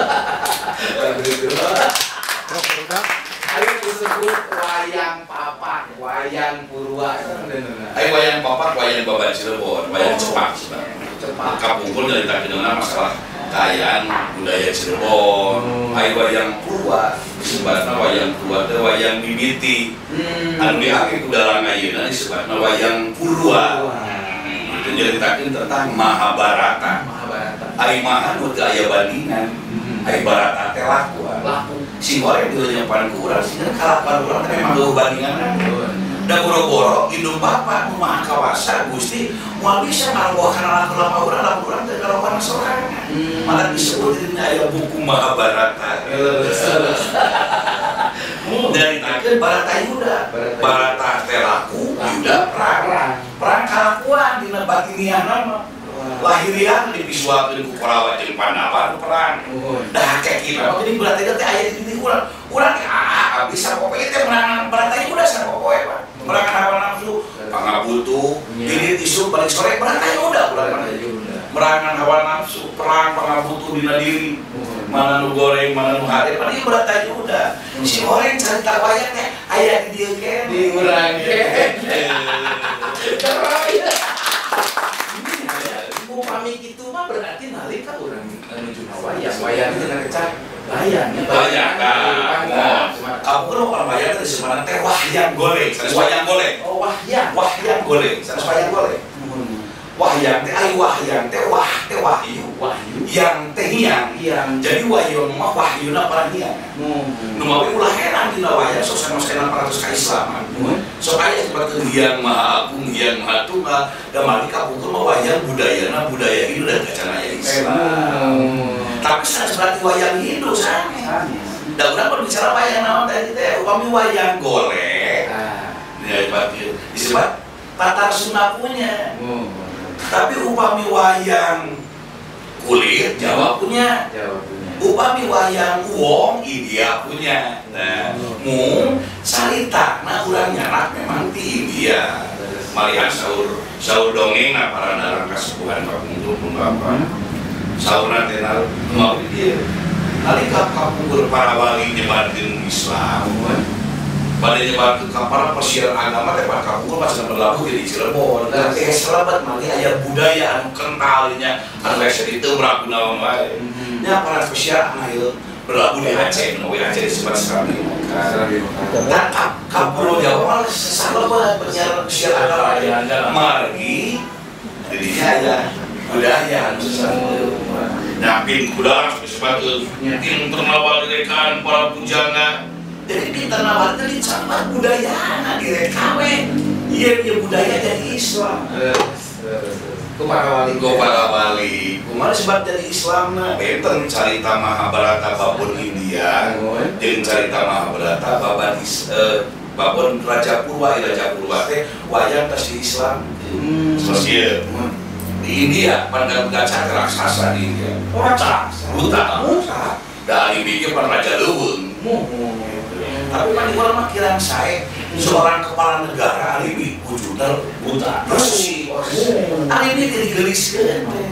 [SPEAKER 3] Ayo disebut wayang papak, wayang purwa.
[SPEAKER 1] Ayo wayang papak, wayang babat Cirebon, wayang cepak.
[SPEAKER 3] Cepak.
[SPEAKER 1] Kapungkur nyaritakeun masalah kaayaan budaya Cirebon. Ayo wayang purwa, disebutna wayang purwa teh wayang mimiti. Anu diangge ku dalang ayeuna disebutna wayang purwa. Itu nyaritakeun tentang Mahabharata.
[SPEAKER 3] Mahabharata.
[SPEAKER 1] Ari maha nu teu aya bandingan. Ari barata teh laku.
[SPEAKER 3] Laku.
[SPEAKER 1] Si goreng dilenyepan ku urang, sih kalakuan urang teh memang eueuh bandinganna. Da boro-boro indung bapa nu maha kawasa Gusti moal bisa ngarobohkan laku-laku urang, laku urang teh kalakuan sorangan. Malah disebut dina aya buku Mahabharata. Nyaritakeun Baratayuda. Barata teh laku, Yuda perang. Perang kalakuan dina batiniahna mah. Lahiriah divisualkeun ku Korawa jeung Pandawa perang. Dah kayak mah geuning Baratayuda teh aya di titik urang. Urang abdi sapopoe teh menangan Baratayuda sapopoe mah. Menangan hawa nafsu, pangabutuh, diri isuk balik sore Baratayuda urang mah. Merangan hawa nafsu, perang pangabutuh dina diri. Mana nu goreng, mana nu hare, mana ieu Baratayuda. Si goreng carita wayang teh aya di dieu keneh.
[SPEAKER 3] Di urang keneh. Upami kitu mah berarti nalika urang menuju wayang. Wayang itu dengan kecap bayang.
[SPEAKER 1] Bayang kan. Kapur orang wayang teh disebutna teh wayang golek. Sanes wayang golek.
[SPEAKER 3] Oh, wahyang.
[SPEAKER 1] Wahyang golek, sanes wayang golek. Wahyang teh ai wahyang teh wah teh wahyu.
[SPEAKER 3] Wahyu.
[SPEAKER 1] Yang teh hiang. Jadi wahyu mah wahyuna para hiang. Nu mawi ulah heran dina wayang sok sanes-sanes 400 kaislaman. Sok aya seperti Hyang Maha Agung, Hyang Maha Tunggal, da mali kapungkur mah wayang budayana budaya Hindu dan kacana aya Islam. Tapi sanes berarti wayang Hindu sanes. Da urang berbicara wayang naon tadi teh upami wayang golek. Ya berarti disebut Tatar Sunda punya. Tapi upami wayang kulit Jawa punya.
[SPEAKER 3] Jawa punya.
[SPEAKER 1] Upami wayang wong India punya. Nah, mung carita nah urang nyarak memang ti India. Malihan saur saur dongeng nah para darang kasepuhan kapungkur pun apa. Saurna teh mau dieu. Nalika kapungkur para wali nyebarkeun Islam. Pada nyebarkeun ka para pesiar agama teh pada kapungkur masih berlaku di Cirebon. Teh selamat mali aya budaya anu kental nya anu hese diteurak naon wae. Nya para pesiar anu berlaku di Aceh, nu Aceh disebut Serambi Mekah. Nah, ka Pulau Jawa mah sesalabat pesiar agama margi dirinya aya budaya anu sesalabat. Nah, pin kuda disebut internal direkan para pujangga. Jadi di internal itu dicampur budaya direka we. Iya punya budaya jadi Islam.
[SPEAKER 3] Ku para wali.
[SPEAKER 1] Ku para wali. Kumaha sebab jadi Islam na? Benten carita Mahabharata babon India, jeung carita Mahabharata baban babon Raja Purwa, Raja Purwa teh wayang tas di Islam. Terus ieu di India pan gacat raksasa di India.
[SPEAKER 3] Oh, raksasa.
[SPEAKER 1] Buta.
[SPEAKER 3] Buta.
[SPEAKER 1] Da imignya pan raja leuweung. Tapi kan di urang mah kirang sae seorang kepala negara alibi wujudna buta bersih. Alibi teh digeliskeun teh.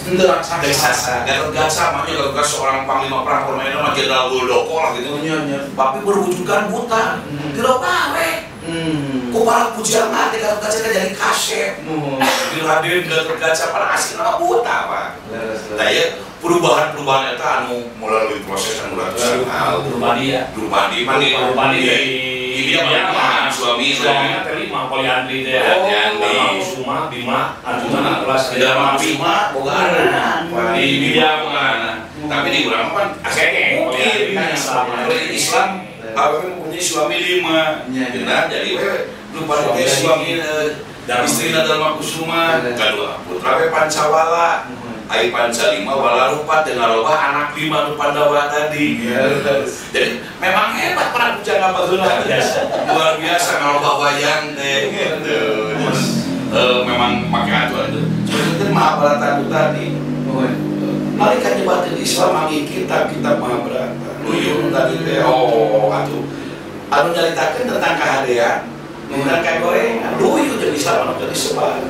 [SPEAKER 3] Henteu
[SPEAKER 1] raksasa. Gatot Kaca mah nya Gatot Kaca seorang panglima perang permainan mah Jenderal Muldoko lah gitu. Tapi berwujudkan buta. Dirobah we. Ku para pujangga teh Gatot Kaca teh jadi kasep. Di Raden Gatot Kaca para asli nama buta Pak. Tah ieu perubahan-perubahan eta anu melalui proses anu ratusan tahun.
[SPEAKER 2] Drupadi ya.
[SPEAKER 1] Drupadi mah
[SPEAKER 2] Drupadi
[SPEAKER 1] India mah suami
[SPEAKER 2] suaminya teh lima poliandri teh.
[SPEAKER 1] Poliandri.
[SPEAKER 2] Kusuma, Bima, Arjuna, Nakula,
[SPEAKER 1] Dharma Bima boga anak. Di India mah anak. Tapi di urang mah
[SPEAKER 2] mungkin
[SPEAKER 1] Kalau di Islam awewe mempunyai suami lima. Nah, jadi we Drupadi teh suami istrina Dharma Kusuma, kadua putra we Pancawala. Ai Pancalima walarupa teu ngarobah anak lima nu Pandawa tadi. Jadi memang hebat para pujangga baheula. Luar biasa ngarobah wayang teh gitu. Memang make aturan itu. Sebenarnya Mahabharata itu tadi. Nalika nyebatkeun Islam manggih kitab-kitab Mahabharata. Luyun tadi teh oh atuh. Anu nyaritakeun tentang kahadean, tentang kagorengan. Luyun jeung Islam anu teu disebat.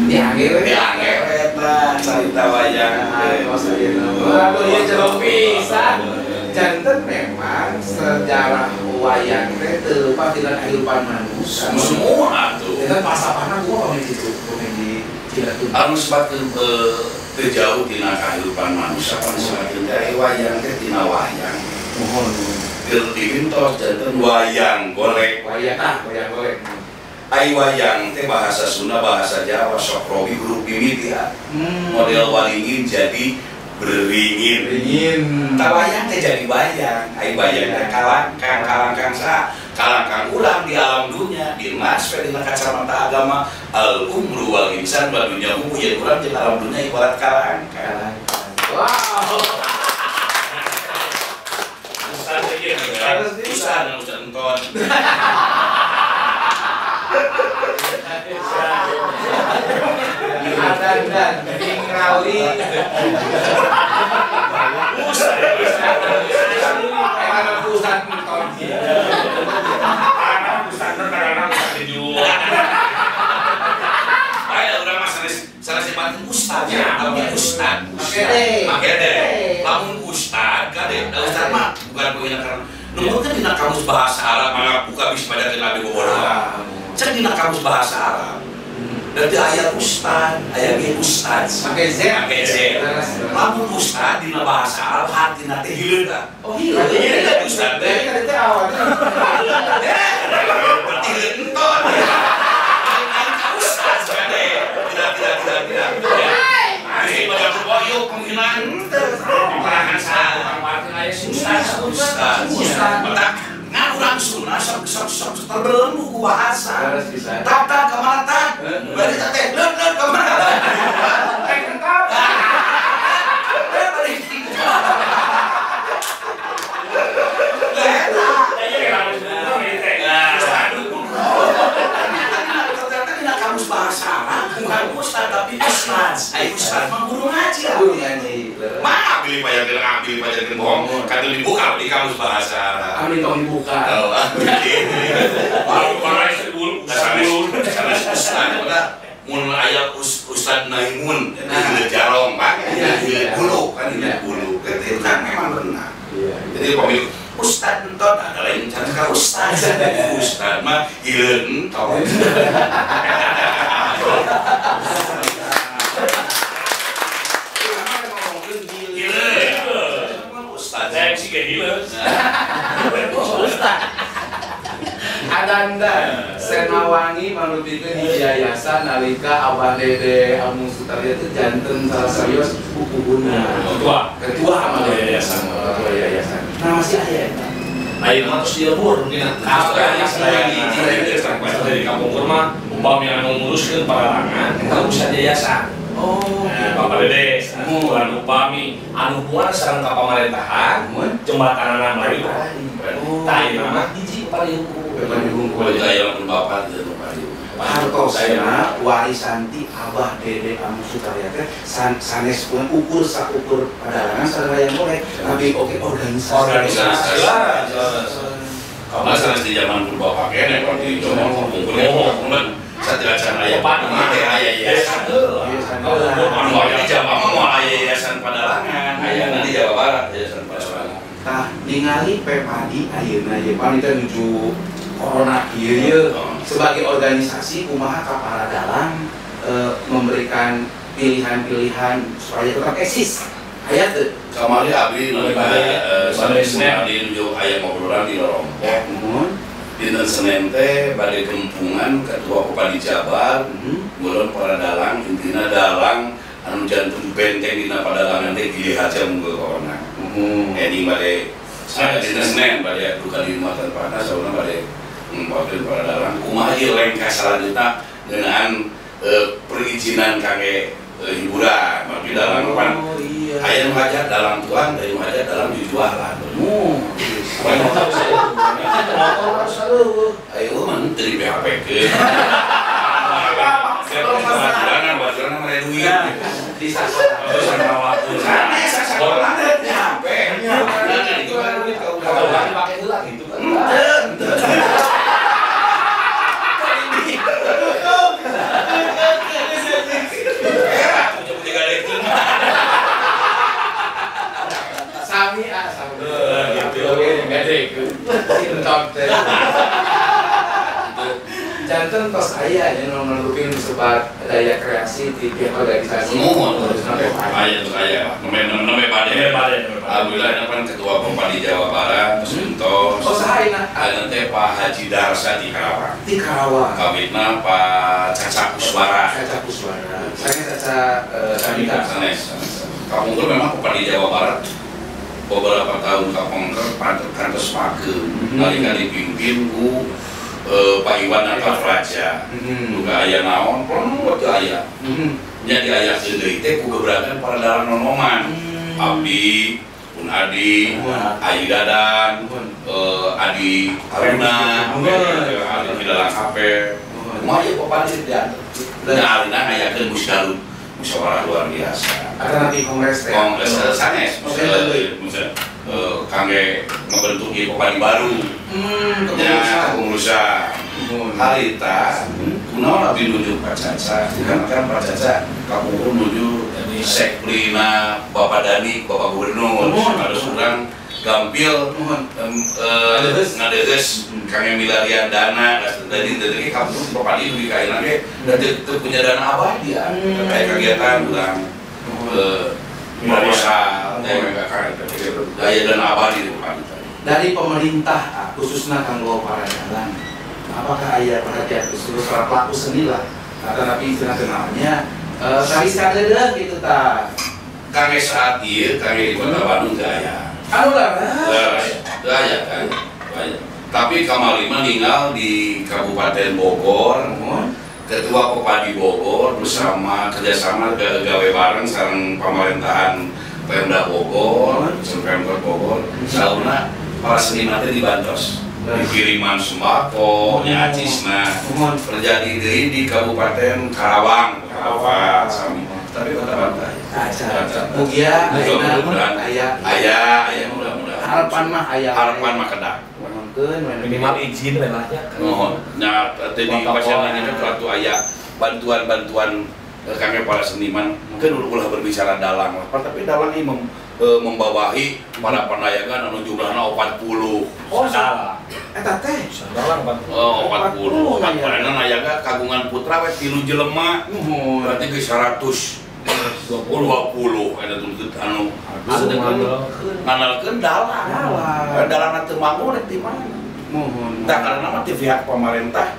[SPEAKER 3] Diange we.
[SPEAKER 1] Diange we tah carita wayang teh.
[SPEAKER 3] Aduh ieu jero pisan. Janten memang sejarah wayang teh teu lepas tina kehidupan manusia.
[SPEAKER 1] Semua atuh.
[SPEAKER 3] Dengan pasapana gua komedi itu, komedi Cilatun.
[SPEAKER 1] Anu sebatkeun teu jauh tina kehidupan manusia, anu sebatkeun teh wayang teh tina wayang.
[SPEAKER 3] Mohon.
[SPEAKER 1] Dimintos janten wayang golek.
[SPEAKER 3] Wayang ah, wayang golek.
[SPEAKER 1] Ai wayang teh bahasa Sunda, bahasa Jawa, sok robi huruf mimiti ya. Model walingin jadi beringin.
[SPEAKER 3] Beringin.
[SPEAKER 1] Tah wayang teh jadi wayang. Ai wayang teh kalangkang, kalangkang sa, kalangkang urang di alam dunia, dimas we dina kacamata agama al umru wal insan wa dunya ummu ya urang jeung alam dunia ibarat kalangkang.
[SPEAKER 3] Wow.
[SPEAKER 1] Ustaz, Ustaz enton.
[SPEAKER 3] Adan ningali.
[SPEAKER 1] Ustaz,
[SPEAKER 3] anak Ustaz enton.
[SPEAKER 2] Anak Ustaz kadang-kadang dijual.
[SPEAKER 1] Ayo urang mah sanes sanes nyebatkeun Ustaz ya, tapi Ustaz. Make deh. Lamun Ustaz kade, da Ustaz mah bukan pengina karena nu kan dina kamus bahasa Arab mah buka bisa pada nabi bobodohan. Cek dina kamus bahasa Arab. Dan di ayat ustad, ayat ge ustad.
[SPEAKER 3] Make Z,
[SPEAKER 1] make Z. Lamun ustad dina bahasa Arab hatina teh hileud.
[SPEAKER 3] Oh hileud.
[SPEAKER 1] Hileud ustad teh.
[SPEAKER 3] Tadi teh awalnya.
[SPEAKER 1] Berarti hileud enton. Lain ka ustad kade. Tidak. Jadi pada yuk penghinaan teh. Penghinaan saha? Ustaz, ustaz, mentak ngan urang Sunda sok terbelenggu ku bahasa. Tata kemana tat? Berarti teh leun leun kemana?
[SPEAKER 3] Eh kentang.
[SPEAKER 1] Ternyata dina kamus bahasa Arab bukan ustaz tapi ustaz. Ai ustaz mah guru ngaji.
[SPEAKER 3] Guru ngaji.
[SPEAKER 1] Mah pilih pajakeun bohong, katuh dibuka di kamus bahasa Arab.
[SPEAKER 3] Amin tong dibuka.
[SPEAKER 1] Oh, sanes ustaz mun aya ustaz Naimun, jadi jarong pak, jadi bulu kan, jadi bulu. Itu kan memang benar. Jadi pemilik ustaz enton ada lain cara ka ustaz. Ustaz mah hileun enton.
[SPEAKER 3] Adandan Senawangi manutikeun hiji yayasan nalika Abah Dede Amung Sutarya itu janten salah serius pupuhuna. Ketua sama yayasan. Ketua yayasan. Nah masih aya eta.
[SPEAKER 2] Ayeuna mah tos dilebur dina di kampung kurma upami anu nguruskeun palarangan eta urusan yayasan.
[SPEAKER 3] Oh,
[SPEAKER 2] Bapak Dede, bulan upami anu hubungan sareng ka pamarentahan, jembatanana melalui. Tah ieu mah hiji pariungku.
[SPEAKER 3] Pariungku.
[SPEAKER 1] Aya pun bapak teu pariungku.
[SPEAKER 3] Hartosna warisan ti Abah Dede Amung Sutarya teh sanes pun ukur saukur padalangan sareng wayang golek, tapi oke organisasi.
[SPEAKER 2] Organisasi.
[SPEAKER 1] Kamu sanes di zaman pun bapak kene kalau di zaman pungkur sateuacan aya teh aya yayasan. Di Jawa mah moal aya yayasan padalangan, aya di Jawa Barat yayasan padalangan.
[SPEAKER 3] Tah ningali Pepadi ayeuna ye pan teh nuju corona ieu ye sebagai organisasi kumaha ka para dalang memberikan pilihan-pilihan supaya tetap eksis. Aya teu?
[SPEAKER 1] Kamari abdi sanes abdi nuju aya ngobrolan di Rorompok. Dinten Senin teh bade gempungan ketua Pepadi Jabar, ngulon para dalang intina dalang anu jantung benteng dina padalangan teh Gili Harja Munggul Corona. Edi bade dinten Senin bade duka di rumah tanpa saurna bade ngumpulkeun para dalang kumaha ieu lengkah salanjutna ngeunaan perizinan kangge Hiburan, mari dalang pan.
[SPEAKER 3] Oh iya.
[SPEAKER 1] Aya nu hajat dalang tuang, aya nu hajat dalang dijualan.
[SPEAKER 3] Oh.
[SPEAKER 2] Motor harus eueuh.
[SPEAKER 1] Ayo mah teu di PHP-keun. Baturan mere duit.
[SPEAKER 3] Di sakola.
[SPEAKER 1] Terus ngawakeun. Sanes sakola teh di HP.
[SPEAKER 2] Kalau nggak dipakai heula gitu kan.
[SPEAKER 1] Henteu. Era punya galekeun.
[SPEAKER 3] Sami ah sami.
[SPEAKER 1] Gitu.
[SPEAKER 3] Oke, ngadekeun. Cintok teh. Janten tos aya nya nu nulupin sebat daya kreasi di pihak organisasi.
[SPEAKER 1] Nuhun. Aya tuh aya. Nembe bade. Alhamdulillah ini kan ketua Kopadi Jawa Barat terus entos.
[SPEAKER 3] Oh saha ayeuna?
[SPEAKER 1] Ayeuna teh Pak Haji Darsa di Karawang.
[SPEAKER 3] Di Karawang.
[SPEAKER 1] Kawitna Pak Caca Kuswara.
[SPEAKER 3] Caca Kuswara. Saya Caca Samita.
[SPEAKER 1] Sanes. Kapungkur memang Kopadi Jawa Barat beberapa tahun kapungkur kantos pakeum. Nalika dipimpin ku Pak Iwan Antapraja. Duka aya naon, plong teu aya. Nya diayakeun deui teh ku gebrakan para dalang nonoman. Abdi, Pun Adi, Ayi Dadan, Adi Haruna, Adi Dalang HP. Kumaha ieu Kopadi diatur. Nah, alina ngayakeun musyawarah, musyawarah luar biasa.
[SPEAKER 3] Ada nanti kongres teh.
[SPEAKER 1] Kongres sanes, kangge ngebentuk ieu Kopadi baru. Ya, kepengurusan. Harita, kunaon abdi nuju Pak Caca, kan Pak Caca kapungkur nuju Sekplina, Bapak Dani, Bapak Gubernur, harus urang gampil ngaderes kangge milarian dana, jadi kapungkur Bapak Dani dugi ka ayeuna ge da teu punya dana abadi ya, kayak kegiatan urang proposal, daya dana abadi di Bapak Dani.
[SPEAKER 3] Dari pemerintah khususnya kanggo para dalang, apakah aya perhatian khusus para pelaku seni lah atau tapi istilah kenalnya kali sadeudeung gitu ta
[SPEAKER 1] kangge saat ieu kangge di Kota Bandung teu aya
[SPEAKER 3] anu lah
[SPEAKER 1] teu aya kan tapi kamari mah ninggal di Kabupaten Bogor Ketua Kopadi Bogor bersama kerjasama gawe bareng sareng pemerintahan Pemda Bogor, sareng Pemkot Bogor, sauna para seniman teh dibantos dikiriman sembako, nya acisna terjadi deui di Kabupaten Karawang, Karawang sami. Tapi Kota Bandung aya.
[SPEAKER 3] Mugia ayeuna aya.
[SPEAKER 1] Aya mudah-mudahan.
[SPEAKER 3] Harapan mah aya.
[SPEAKER 1] Harapan mah kedah.
[SPEAKER 2] Minimal izin we lah nya.
[SPEAKER 1] Nuhun. Nya teh di pasien ini teh aya bantuan-bantuan kangge para seniman kan ulah berbicara dalang lah, tapi dalang ini membawahi para penayangan anu jumlahna 40.
[SPEAKER 3] Oh, salah. Eta teh
[SPEAKER 2] dalang 40.
[SPEAKER 1] Oh, 40. 40 nayaga kagungan putra we 3 jelema. Berarti geus 120 eta tuntut anu ngandalkeun dalang. Dalangna teu manggung rek di mana?
[SPEAKER 3] Muhun.
[SPEAKER 1] Tah karena mah ti pihak pemerintah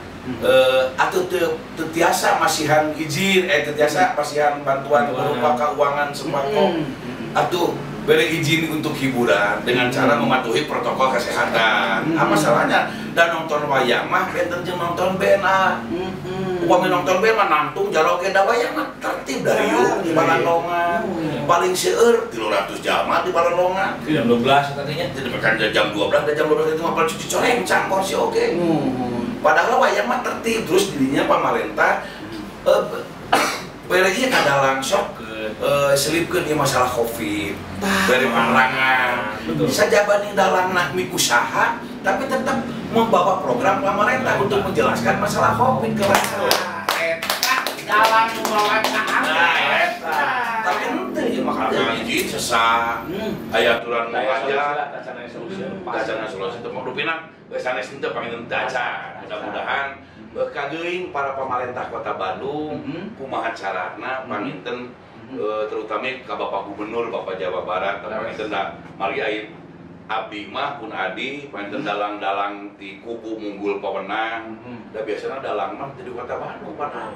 [SPEAKER 1] atau teu tiasa masihan izin, teu tiasa masihan bantuan berupa keuangan sembako atau beri izin untuk hiburan dengan cara mematuhi protokol kesehatan. Apa salahnya? Dan nonton wayang mah benten jeung nonton band ah. Upami nonton band mah nangtung jaro ge da wayang mah tertib dari yuk di Balandongan. Paling seueur 300 jalma di Balandongan.
[SPEAKER 2] Jam 12 tadinya.
[SPEAKER 1] Jadi kan jam 12, jam 12 itu mah cuci coreng cangkor si oge. Padahal wayang mah tertib terus dirinya pemerintah bere ieu kadalang sok selipkeun ieu masalah Covid, bere penerangan. Bisa jabani dalang nak usaha tapi tetap membawa program pemerintah untuk menjelaskan masalah Covid ke rakyat.
[SPEAKER 3] Eta dalang membawa
[SPEAKER 1] eta. Tapi henteu ieu mah izin sesah. Aya aturan aja. Tacana solusi teu rupina geus sanes henteu panginten teu acan. Mudah-mudahan kageuing para pemerintah Kota Bandung kumaha carana panginten terutama ka Bapak Gubernur Bapak Jawa Barat panginten da margi aya abdi mah pun adi panginten dalang-dalang ti kubu Munggul Pawenang da biasana dalang mah di Kota Bandung padahal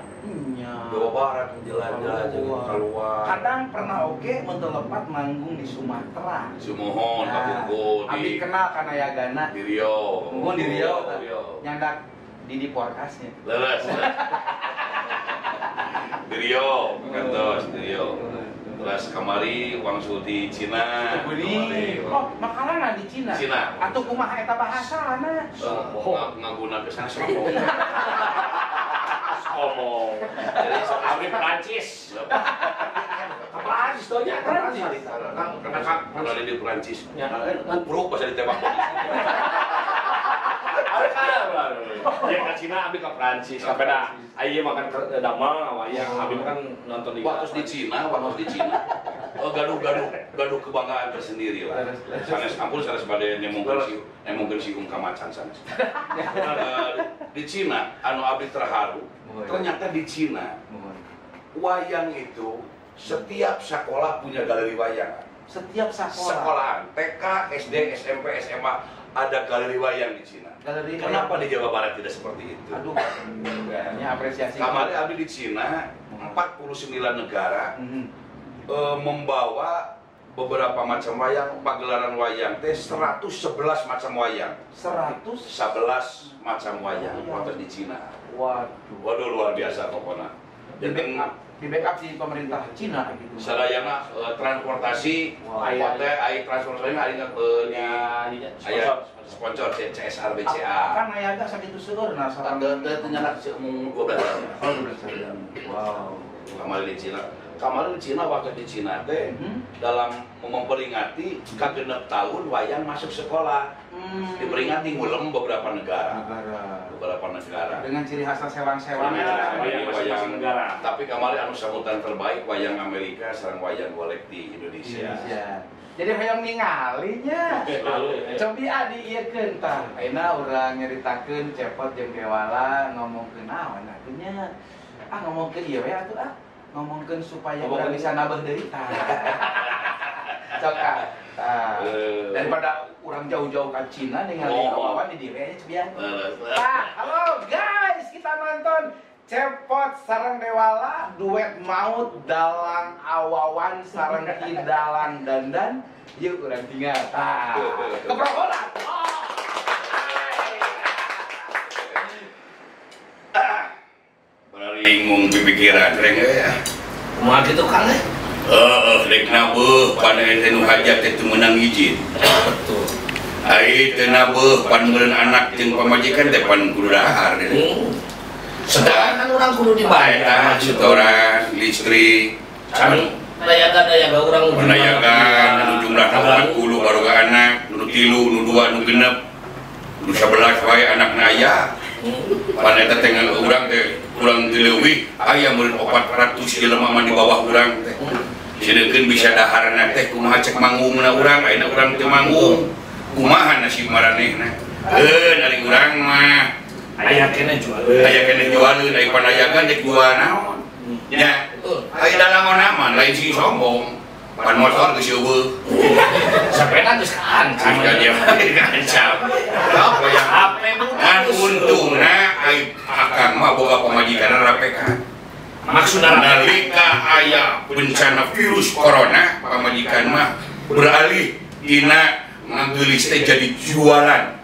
[SPEAKER 1] Jawa Barat jelajah keluar.
[SPEAKER 3] Kadang pernah oge mun teu lepat manggung di Sumatera.
[SPEAKER 1] Sumuhun kapungkur
[SPEAKER 3] abdi kenal kana Yagana
[SPEAKER 1] di Riau.
[SPEAKER 3] Manggung di Riau nyandak di podcastnya.
[SPEAKER 1] Leres. Di Rio, kantos di Rio. Terus kamari wangsul di Cina.
[SPEAKER 3] Oh, makanan di Cina.
[SPEAKER 1] Cina.
[SPEAKER 3] Atuh kumaha eta bahasana?
[SPEAKER 1] Ngaguna ke sana sombong.
[SPEAKER 2] Sombong. Jadi abdi Prancis. Prancis tuh nya Prancis.
[SPEAKER 1] Karena ada di Prancis. Buruk bahasa ditembak polisi.
[SPEAKER 2] Ya ke Cina, abdi ke Prancis. Sampai dah, aye makan damang, wayang, abdi kan nonton di.
[SPEAKER 1] Waktu di Cina, oh gaduh kebanggaan tersendiri lah. Sanes ampun sanes bade nemongkeun siung ka macan sanes. Di Cina, anu abdi terharu. Ternyata di Cina, wayang itu setiap sekolah punya galeri wayang.
[SPEAKER 3] Setiap sekolah.
[SPEAKER 1] Sekolahan, TK, SD, SMP, SMA ada galeri wayang di Cina.
[SPEAKER 3] Galeri
[SPEAKER 1] Kenapa di Jawa Barat tidak seperti itu?
[SPEAKER 3] Aduh, kayaknya apresiasi.
[SPEAKER 1] Kemarin abdi di Cina, 49 negara membawa beberapa macam wayang, pagelaran wayang teh 111 macam wayang. 111 macam wayang waktu di Cina.
[SPEAKER 3] Waduh.
[SPEAKER 1] Waduh luar biasa pokoknya.
[SPEAKER 3] Di backup di pemerintah Cina gitu.
[SPEAKER 1] Sadayana transportasi, hotel, ai transportasi ari aya sponsor CSR BCA.
[SPEAKER 3] Kan aya ga sakitu seueurna sareng
[SPEAKER 1] teu nyanak mung 12 jam.
[SPEAKER 3] Oh, 12 jam. Wow.
[SPEAKER 1] Kamari di Cina. Kamari di Cina waktu di Cina teh dalam memperingati kagenep tahun wayang masuk sekolah. Diperingati ngulem beberapa negara. Beberapa negara.
[SPEAKER 3] Dengan ciri khas sewang-sewang
[SPEAKER 2] wayang masing-masing negara.
[SPEAKER 1] Tapi kamari anu sambutan terbaik wayang Amerika sareng wayang golek di Indonesia.
[SPEAKER 3] Jadi hoyong ningalinya. Cobi adi ieukeun tah. Ayeuna urang nyaritakeun Cepot jeung Dewala ngomongkeun naon atuh nya. Ah ngomongkeun ieu we atuh ah. Ngomongkeun supaya urang bisa nabeuh deui tah. Cok ah. Daripada urang jauh-jauh ke Cina ningali kawan di dieu we cobian. Tah, halo guys, kita nonton Cepot sareng Dewala duet maut dalang awawan sareng Ki Dalang Dandan. Yuk urang tinggal. Tah. Keprokolan.
[SPEAKER 1] Bingung pikiran reng ya.
[SPEAKER 2] Kumaha kitu Kang eh?
[SPEAKER 1] Heeh, rek nabeuh pan teh nu hajat teh teu meunang izin.
[SPEAKER 2] Betul.
[SPEAKER 1] Ai teu nabeuh pan meureun anak jeung pamajikan teh pan kudu dahar.
[SPEAKER 2] Sedangkan kan urang kudu dibayar
[SPEAKER 1] setoran listrik.
[SPEAKER 2] Can dayaga-dayaga urang
[SPEAKER 1] dayaga anu jumlahna 40 baroga anak, nu 3, nu 2, nu 6, nu 11 wae anakna aya. Pan eta teh urang teh urang dileuwih aya meureun 400 jelema mah di bawah urang teh. Sedengkeun bisa daharna teh kumaha cek manggungna urang, ayeuna urang teu manggung. Kumaha nasib maranehna? Ari urang mah
[SPEAKER 2] aya keneh jualeun.
[SPEAKER 1] Aya keneh jualeun, aya panayagan dek jual naon. Nya, aya dalangon mah lain sing sombong. Pan motor geus eueuh.
[SPEAKER 2] Sepeda geus kaancam.
[SPEAKER 1] Kaancam. Apa yang
[SPEAKER 2] HP
[SPEAKER 1] ngan untungna ai akang mah boga pamajikan rapekan.
[SPEAKER 2] Maksudna
[SPEAKER 1] nalika aya bencana virus corona, pamajikan mah beralih dina ngageulis teh jadi jualan.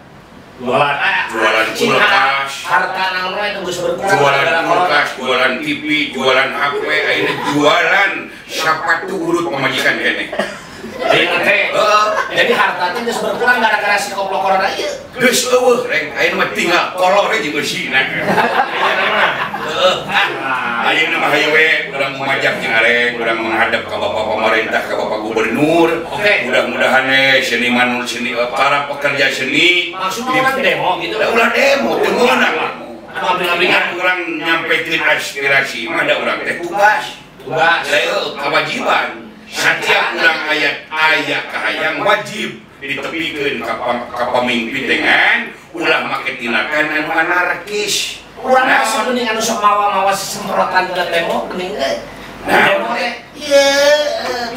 [SPEAKER 1] Jualan kulkas,
[SPEAKER 2] harta naon wae nu geus berkurang.
[SPEAKER 1] Jualan kulkas, jualan TV, jualan HP, ayeuna jualan sapatu urut pamajikan keneh.
[SPEAKER 2] Jadi harta teh geus berkurang gara-gara si koplok corona ieu.
[SPEAKER 1] Geus eueuh reng, ayeuna mah tinggal kolor we jeung eusina. Heeh. Ayeuna mah hayu we urang mumajak jeung areng, urang menghadap ka Bapak pemerintah, ka Bapak Gubernur. Mudah-mudahan we seniman seni para pekerja seni
[SPEAKER 2] maksudna urang demo gitu.
[SPEAKER 1] Ulah demo teu meunang. Urang nyampekeun aspirasi mah da urang teh tugas.
[SPEAKER 2] Tugas.
[SPEAKER 1] Kewajiban. Setiap urang ayat aya kahayang wajib ditepikeun ka pamimpin dengan ulah make tindakan anu anarkis.
[SPEAKER 2] Urang mah mending anu sok mawa-mawa semprotan ke tembok mending euy. Demo teh ieu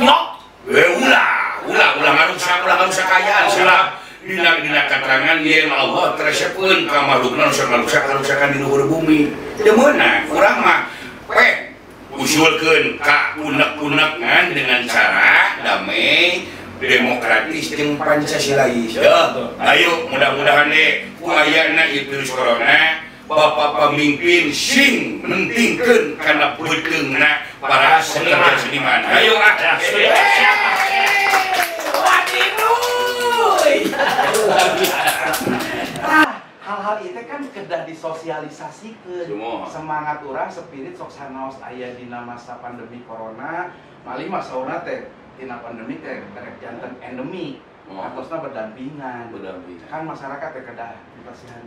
[SPEAKER 2] nok.
[SPEAKER 1] Ulah ulah ngarusak kaayaan salah. Dina katerangan yen Allah teresepeun ka makhlukna nu sok ngarusak-ngarusakan di luhur bumi. Teu meunang urang mah pek usulkeun ka unek-unek ngan dengan cara damai, demokratis jeung Pancasilais. Ayo mudah-mudahan deh ku ayana ieu virus corona Bapak pemimpin sing mentingkeun kana beuteungna para pekerja seniman. Ayo ah.
[SPEAKER 3] Hal-hal itu kan kedah disosialisasikeun. Semangat urang spirit sok sanaos aya dina masa pandemi corona, malih masaurna teh tina pandemi teh kerek janten endemi. Atosna berdampingan. Kan masyarakat teh kedah dipasihan.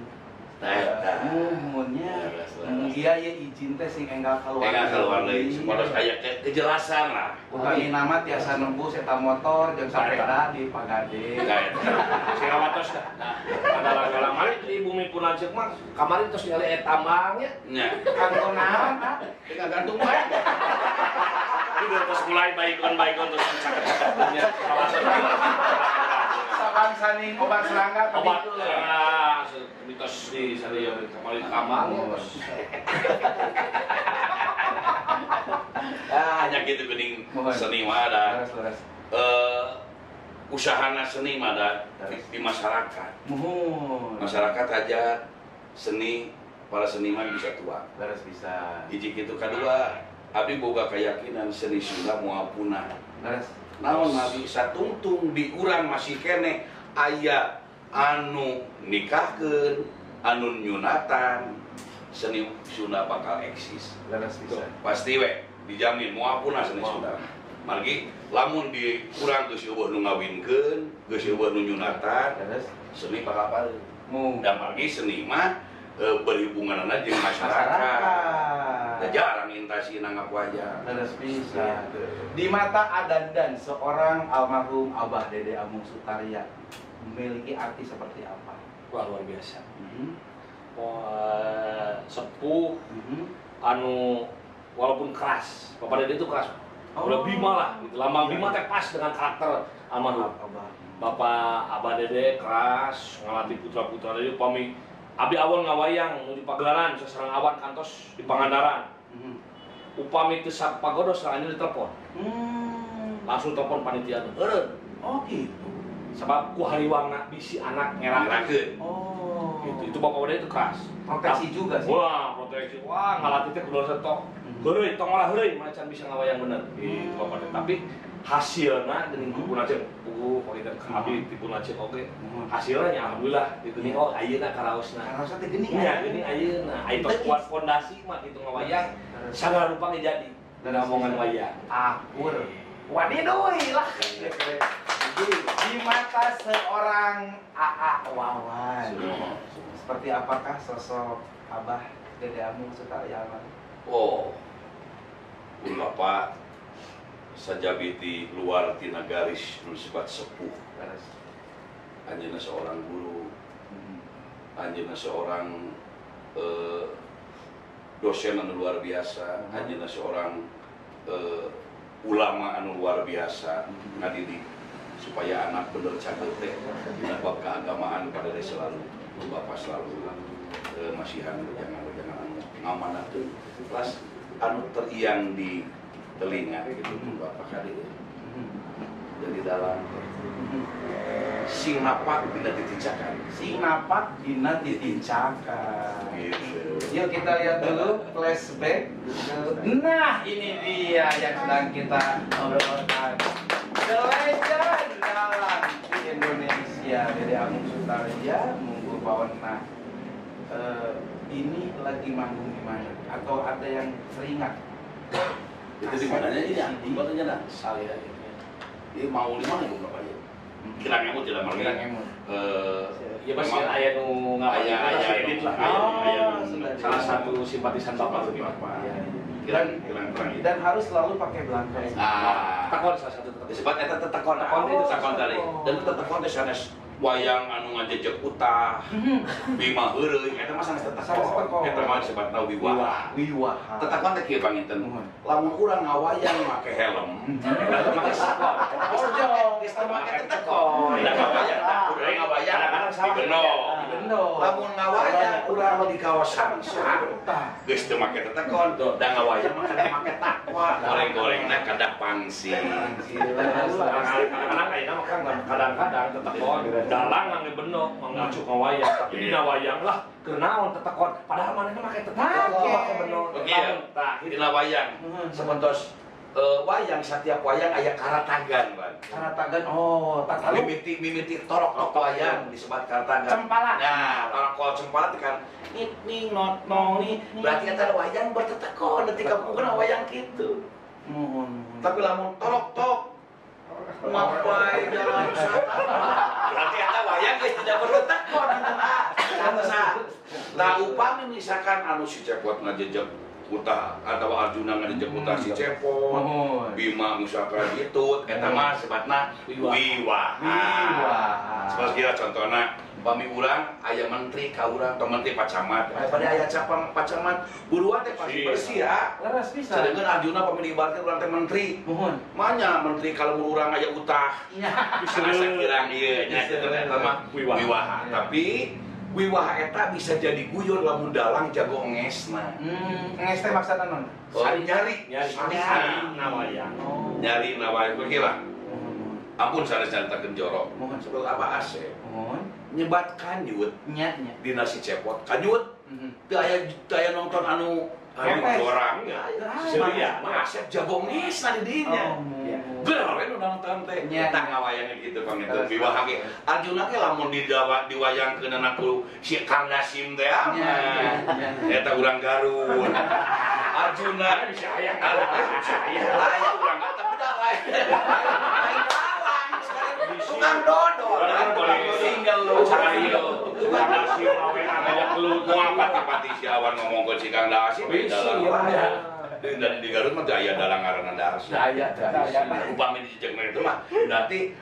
[SPEAKER 3] Muhunnya mugia ye izin teh sing enggal keluar.
[SPEAKER 1] Enggal keluar deui supados aya kejelasan lah.
[SPEAKER 3] Upami nama tiasa nembus eta motor jeung sapeda di Pagade.
[SPEAKER 2] Sing awatos dah. Ada mari di bumi Punancek mah kamari tos ningali eta tambangnya.
[SPEAKER 1] Nya.
[SPEAKER 3] Kanggo naon ah?
[SPEAKER 1] Tinggal gantung wae.
[SPEAKER 2] Udah tos mulai baikon-baikon terus caket-caketnya.
[SPEAKER 3] Sabangsaning obat serangga
[SPEAKER 2] obat serangga mitos di sana kamari tambang terus.
[SPEAKER 1] Ah, nya kitu geuning seni mah ada. Usahana seni mah ada di masyarakat.
[SPEAKER 3] Muhun.
[SPEAKER 1] Masyarakat aja seni para seniman bisa tua.
[SPEAKER 3] Leres bisa.
[SPEAKER 1] Hiji kitu kadua, abdi boga keyakinan seni Sunda moal punah.
[SPEAKER 3] Leres.
[SPEAKER 1] Naon nabi satungtung di urang masih keneh aya anu nikahkeun, anu nyunatan, seni Sunda bakal eksis.
[SPEAKER 3] Leres bisa.
[SPEAKER 1] Pasti we dijamin moal punah seni Sunda. Margi lamun di urang geus eueuh nu ngawinkeun, geus eueuh nu nyunatan, seni bakal pareum. Da margi seni mah berhubunganna jeung masyarakat. Da jarang intasi nanggap wajah.
[SPEAKER 3] Leres bisa. Di mata Adandan seorang almarhum Abah Dede Amung Sutarya memiliki arti seperti apa?
[SPEAKER 2] Wah, luar biasa. Wah, sepuh, anu walaupun keras, Bapak Dede itu keras. Udah Bima lah, gitu. Lambang Bima teh pas dengan karakter almarhum. Bapak Abah Dede keras, ngalatih putra-putra Dede pami abdi awal ngawayang di pagelaran sasarang awan kantos di Pangandaran. Upami teu sapagodos sareng ditelepon. Langsung telepon panitia teh. Eureun.
[SPEAKER 3] Oh gitu.
[SPEAKER 2] Sebab ku hariwangna bisi anak ngerakeun.
[SPEAKER 3] Oh.
[SPEAKER 2] Gitu. Itu Bapak Dede itu keras.
[SPEAKER 3] Proteksi juga sih.
[SPEAKER 2] Wah, proteksi. Wah, ngalatih teh kudu tok. Heureuy tong olah heureuy mana can bisa ngawayang bener. Gitu Bapak Dede. Tapi hasilna geuning ku Punancek puguh panginten ka abdi ti Punancek oge. Hasilna nya alhamdulillah gitu nih oh ayeuna karaosna.
[SPEAKER 3] Karaosna teh geuning
[SPEAKER 2] nya geuning ayeuna. Aya tos kuat fondasi mah gitu ngawayang sagala rupa ge jadi. Dan omongan wayang.
[SPEAKER 3] Akur. Wadiduy lah. Di mata seorang AA Wawan. Seperti apakah sosok Abah Dede Amung Sutarya almarhum?
[SPEAKER 1] Oh. Bapak sajabi di luar tina garis nu disebut sepuh. Anjeunna seorang guru, anjeunna seorang dosen anu luar biasa, anjeunna seorang ulama anu luar biasa ngadidik supaya anak bener caket teh dina bab keagamaan pada selalu bapak selalu masihan jangan anu ngamanatkeun kelas anu teriang di telinga gitu bapak kali jadi dalam sing napak dina titincakan,
[SPEAKER 3] sing napak dina titincakan
[SPEAKER 1] gitu.
[SPEAKER 3] Yuk kita lihat dulu flashback. Nah ini dia yang sedang kita obrolkan, The Legend dalam Indonesia Dede Amung Sutarya Munggu Pawana. Ini lagi manggung di mana? Atau ada yang teringat?
[SPEAKER 1] Itu di mananya iya, di mananya dah.
[SPEAKER 2] Saya ini.
[SPEAKER 1] Ini mau di mana ibu bapak ya? Kirang emut tidak margi.
[SPEAKER 3] Kirang emut.
[SPEAKER 2] Ya pasti aya nu
[SPEAKER 1] aya
[SPEAKER 2] edit lah. Salah satu simpatisan bapak itu
[SPEAKER 1] bapak. Kirang kirang.
[SPEAKER 3] Dan harus selalu pakai belangko.
[SPEAKER 1] Ah.
[SPEAKER 2] Tekon salah satu tekon.
[SPEAKER 1] Disebut eta tetekon. Tekon itu tekon tadi. Dan tetekon teh sanes wayang anu ngajejek utah, Bima heureuy, eta mah sanes tetekon. Eta mah disebutna wiwaha.
[SPEAKER 3] Wiwaha.
[SPEAKER 1] Tetekon teh kieu panginten. Lamun urang ngawayang make helm, eta make sakon.
[SPEAKER 3] Ojok.
[SPEAKER 1] Geus teu make tetekon. Da ngawayang kudu ngawayang dibendo. Lamun ngawayang urang di kawasan geus teu make tetekon, da ngawayang mah kada make takwa. Goreng-gorengna kadah pangsi.
[SPEAKER 2] Kadang-kadang ayeuna mah kan kadang-kadang tetekon dalang ngangge bendo mangacuk ngawayang, tapi dina wayang lah keur naon tetekon padahal manehna make tetekon make bendo.
[SPEAKER 1] Tah dina wayang sabentos wayang setiap wayang aya karatagan, Bang.
[SPEAKER 3] Karatagan, oh, tatalu
[SPEAKER 1] mimiti torok-tok wayang disebut karatagan.
[SPEAKER 3] Cempala.
[SPEAKER 1] Nah, torok cempala teh kan nit ning not nong ni berarti eta wayang bertetekon detik kapungkurna wayang kitu.
[SPEAKER 3] Mohon.
[SPEAKER 1] Tapi lamun torok-tok ngapai jalan berarti eta wayang geus tidak bertetekon eta. Nah, upami misalkan anu si Cepot ngajejek Utah atau Arjuna ngajejek utah si Cepot, Bima misalkan itu, eta mah sebatna wiwaha. Seperti kira contohna, pami urang aya menteri ka urang atau menteri Pak Camat. Pada aya Pak Camat, buruan teh pasti bersih ya.
[SPEAKER 3] Leres pisan.
[SPEAKER 1] Sedangkan Arjuna pami diibaratkeun urang teh menteri.
[SPEAKER 3] Mohon.
[SPEAKER 1] Manya menteri kalau urang aya utah. Bisa kirang ieu nya eta mah wiwaha. Tapi wiwaha eta bisa jadi guyon lamun dalang jago ngesna.
[SPEAKER 3] Nges teh maksudna naon?
[SPEAKER 1] Oh, nyari
[SPEAKER 2] nawayang.
[SPEAKER 1] Nyari nawayang kuwi lah. Ampun sanes nyaritakeun jorok.
[SPEAKER 3] Mohon.
[SPEAKER 1] Sebab apa ase?
[SPEAKER 3] Mohon.
[SPEAKER 1] Nyebat kanyut
[SPEAKER 3] nya nya
[SPEAKER 1] dina si Cepot. Kanyut teu aya nonton anu gorang.
[SPEAKER 2] Seria.
[SPEAKER 1] Asep jago ngesna di dinya. Ger we nu nonton teh. Tah ngawayangna kitu panginten wiwaha ge. Arjuna ge lamun diwayangkeunana ku si Kang Dasim teh mah. Eta urang Garut. Arjuna
[SPEAKER 2] bisa hayang.
[SPEAKER 1] Aya urang tapi da lain. Lain dalang sekali tukang dodol. Tinggal lu.
[SPEAKER 2] Kang Dasim awean aya gelut.
[SPEAKER 1] Moal pati-pati si Awan ngomongkeun si Kang Dasim. Dan di Garut mah aya dalang ngaranna Dasim.
[SPEAKER 3] Daya.
[SPEAKER 1] Upami dijejek itu mah berarti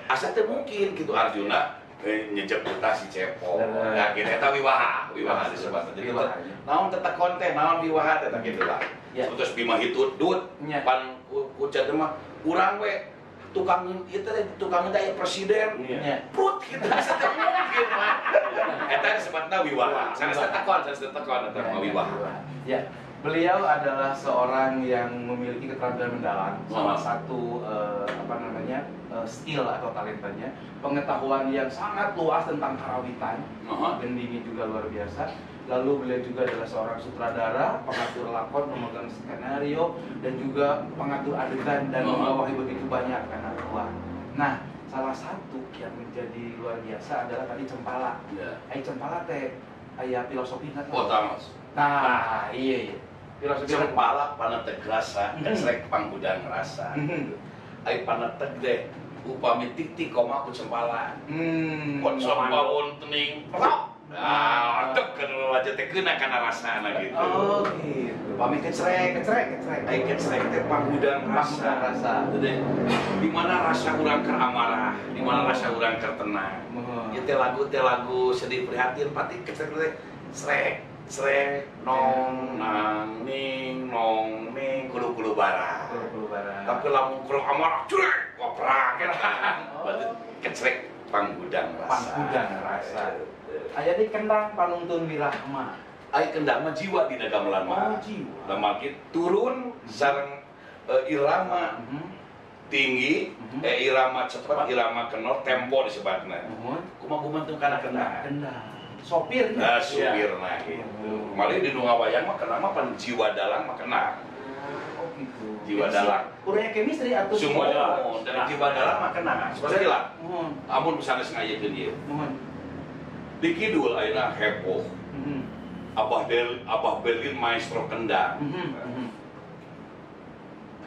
[SPEAKER 1] asa teu mungkin kitu Arjuna nyejek utah si Cepot. Nah kitu eta wiwaha disebut. Jadi naon tetekon teh naon wiwaha teh kitu lah. Terus Bima hitut dut pan kucat mah urang we tukang ieu teh tukang teh aya presiden. Prut kitu asa teu mungkin mah. Eta disebutna wiwaha. Sanes tetekon eta mah wiwaha.
[SPEAKER 3] Ya. Beliau adalah seorang yang memiliki keterampilan mendalang. Salah satu skill atau talentanya, pengetahuan yang sangat luas tentang karawitan, gendingnya juga luar biasa. Lalu beliau juga adalah seorang sutradara, pengatur lakon, pemegang skenario, dan juga pengatur adegan dan membawahi begitu banyak anak buah. Nah, salah satu yang menjadi luar biasa adalah tadi cempala. Ai cempala teh aya filosofi.
[SPEAKER 1] Oh, tamas.
[SPEAKER 3] Nah, iya. Filosofi
[SPEAKER 1] cempala paneteg rasa, kecrek panggudang rasa. Ai paneteg deh, upami tik-tik koma ku cempala. Pon sampawon tening. Ah, tek kana aja teh keuna kana rasana gitu.
[SPEAKER 3] Oh, gitu.
[SPEAKER 1] Upami kecrek,
[SPEAKER 3] kecrek.
[SPEAKER 1] Ai kecrek teh panggudang rasa. Teh di mana rasa urang keur amarah, di mana rasa urang keur tenang. Ieu teh lagu sedih prihatin pati kecrek teh srek. Srek nong nang ning nong ning kulu-kulu bara. Tapi lamun kurang amarah curek koprak eta. Berarti kecrek panggudang rasa.
[SPEAKER 3] Panggudang rasa. Aya di kendang panuntun wirahma.
[SPEAKER 1] Ai kendang mah jiwa dina gamelan mah.
[SPEAKER 3] Oh, jiwa.
[SPEAKER 1] Lamun turun sareng irama tinggi, irama cepat, irama kenor, tempo disebutna. Kumaha gumantung kana kendang.
[SPEAKER 3] Kendang. Sopirnya.
[SPEAKER 1] Nah, sopirna gitu. Malah di nu ngawayang mah kenang mah pan jiwa dalang mah kenang.
[SPEAKER 3] Oh gitu.
[SPEAKER 1] Jiwa dalang.
[SPEAKER 3] Urangnya chemistry atau
[SPEAKER 1] semua dari jiwa dalang mah kenang. Seperti lah. Amun misalnya ngayekeun ieu. Di kidul ayeuna heboh. Abah Berlin maestro kendang.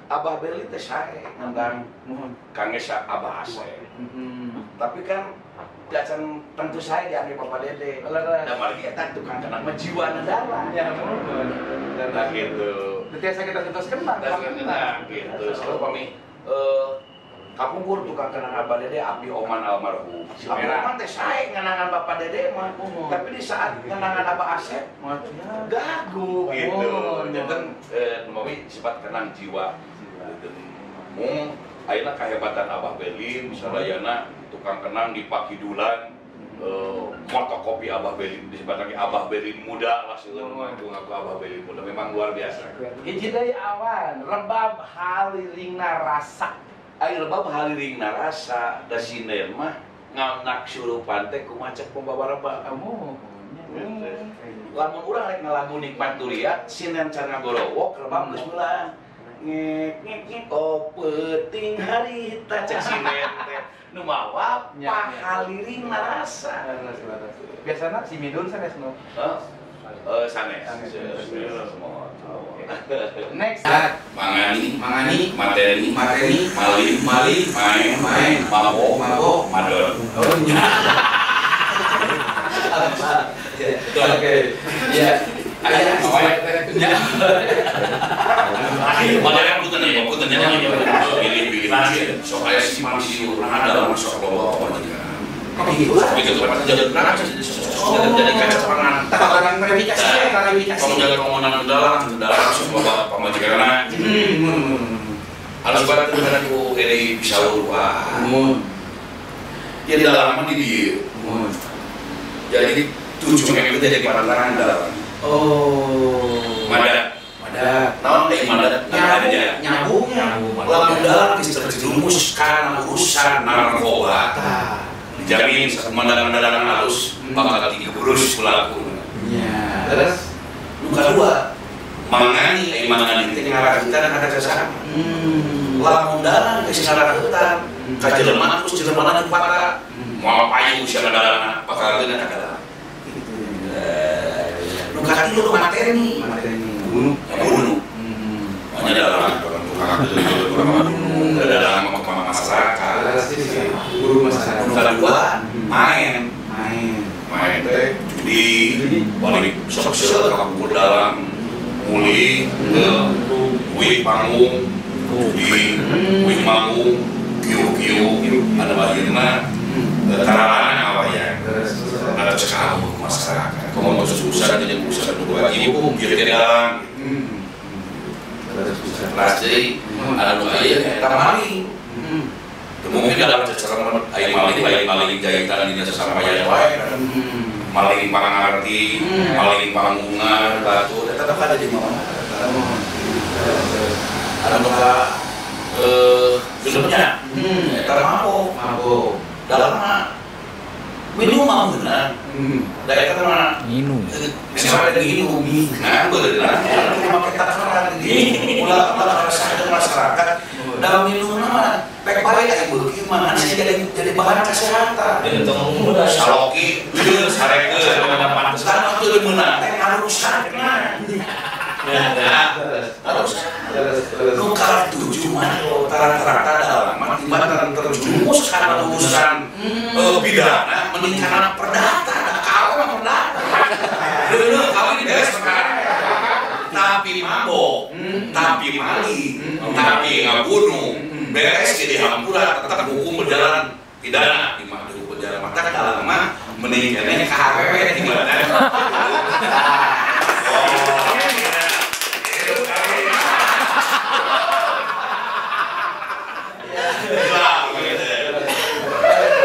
[SPEAKER 1] Abah Berlin teh sae ngendang kangge Abah Asep. Tapi kan dacan tentu saya diambil Bapak Dede. Dan margi eta tukang kendang mah jiwana dalang.
[SPEAKER 3] Ya, mohon.
[SPEAKER 1] Nah gitu.
[SPEAKER 3] Biasa kita terus kendang.
[SPEAKER 1] Kendang gitu. Selalu pami kapungkur tukang kendang Abah Dede Abdi Oman almarhum. Abdi Oman teh sae ngenangan Bapak Dede mah. Tapi di saat ngenangan Abah Asep gagu gitu. Janten mami sifat kendang jiwa. Mung Ayeuna kahebatan Abah Berlin sadayana tukang kenang di Pakidulan fotokopi Abah Berlin disebutna Abah Berlin muda lah seueur ngaku Abah Berlin muda memang luar biasa.
[SPEAKER 4] Hiji deui awan rebab haliringna rasa.
[SPEAKER 1] Ari rebab haliringna rasa da sinden mah nganak surupan teh kumaha cek pembawa rebab. Lamun urang rek ngalagu nikmat duriat sinden can ngagorowok rebab geus meula. Ngek ngek ngek oh peuting harita cek sinden teh nu mawa pahaliring rasa.
[SPEAKER 4] Biasana si Midun sanes nu.
[SPEAKER 1] Sanes.
[SPEAKER 4] Next.
[SPEAKER 1] Mangani, mangani, materi, materi, mali, mali, main, main, mabok, mabok, madon.
[SPEAKER 3] Oh iya. Oke. Ya.
[SPEAKER 1] Ayah, ya. Padahal punten nya pilih-pilih sok aya simpang siur ada sok loba pamajikan. Gitu jadi jadi kaca pangan.
[SPEAKER 3] Takaran klarifikasi, klarifikasi.
[SPEAKER 1] Kamu jaga omongan dalam sok loba pamajikanna. Alus banget bener ku eri bisa urwah. Ya di dalam di dieu. Jadi 7 M itu jadi pantangan dalam.
[SPEAKER 3] Oh.
[SPEAKER 1] Madat. Madat. Naon teh madat?
[SPEAKER 3] Nyambungnya.
[SPEAKER 1] Lamun dalam geus terjerumus kana urusan narkoba. Dijamin sakumandangan halus bakal digebrus pelaku.
[SPEAKER 3] Iya. Terus
[SPEAKER 1] nu kadua, mangani mangani teh ngarakitan kana sasama. Lamun dalang geus ngarakitan ka jelema terus jelema nu patah. Moal payu sia dalang bakal geuna ka dalang. Nu katilu materi.
[SPEAKER 3] Bunuh.
[SPEAKER 1] Bunuh. Hanya dalam tukang dalam masyarakat.
[SPEAKER 3] Guru masyarakat.
[SPEAKER 1] Nu kadua main. Main teh judi, balik sok seueur ka pukul dalang, muli wih panggung, judi, wih manggung, kieu-kieu, ada bagianna taralana awaya. Ada cekal masyarakat. Komo susah jadi urusan wajib ieu teh dalang. Terus deui ada nu aya eta maling. Teu mungkin dalam sesama aya maling lain maling jahitan dina sesama aya wae. Maling pangarti, maling panggungan, batu eta teh kada jeung mana. Ada nu ka genepnya. Eta mabok, mabok. Dalam mah minum mah beunang. Da eta mah
[SPEAKER 2] minum.
[SPEAKER 1] Misalnya minum. Nah, beunang. Make takaran di ulah-ulah masyarakat masyarakat dalam minum mah pek bae aya beuki mah jadi bahan kesehatan. Saloki geus sarekeun pantesan teu meunang teh ngarusakna. Terus nu katujuh mah rata-rata dalam mah tibatan terjerumus karena urusan pidana mending karena perdata kalau mah perdata. Dulu kawin beres perkara. Tapi mabok, tapi maling, tapi ngabunuh, beres jadi hampura tetap hukum berjalan pidana di hukum berjalan mata dalam mah mending keneh ka awewe tibatan.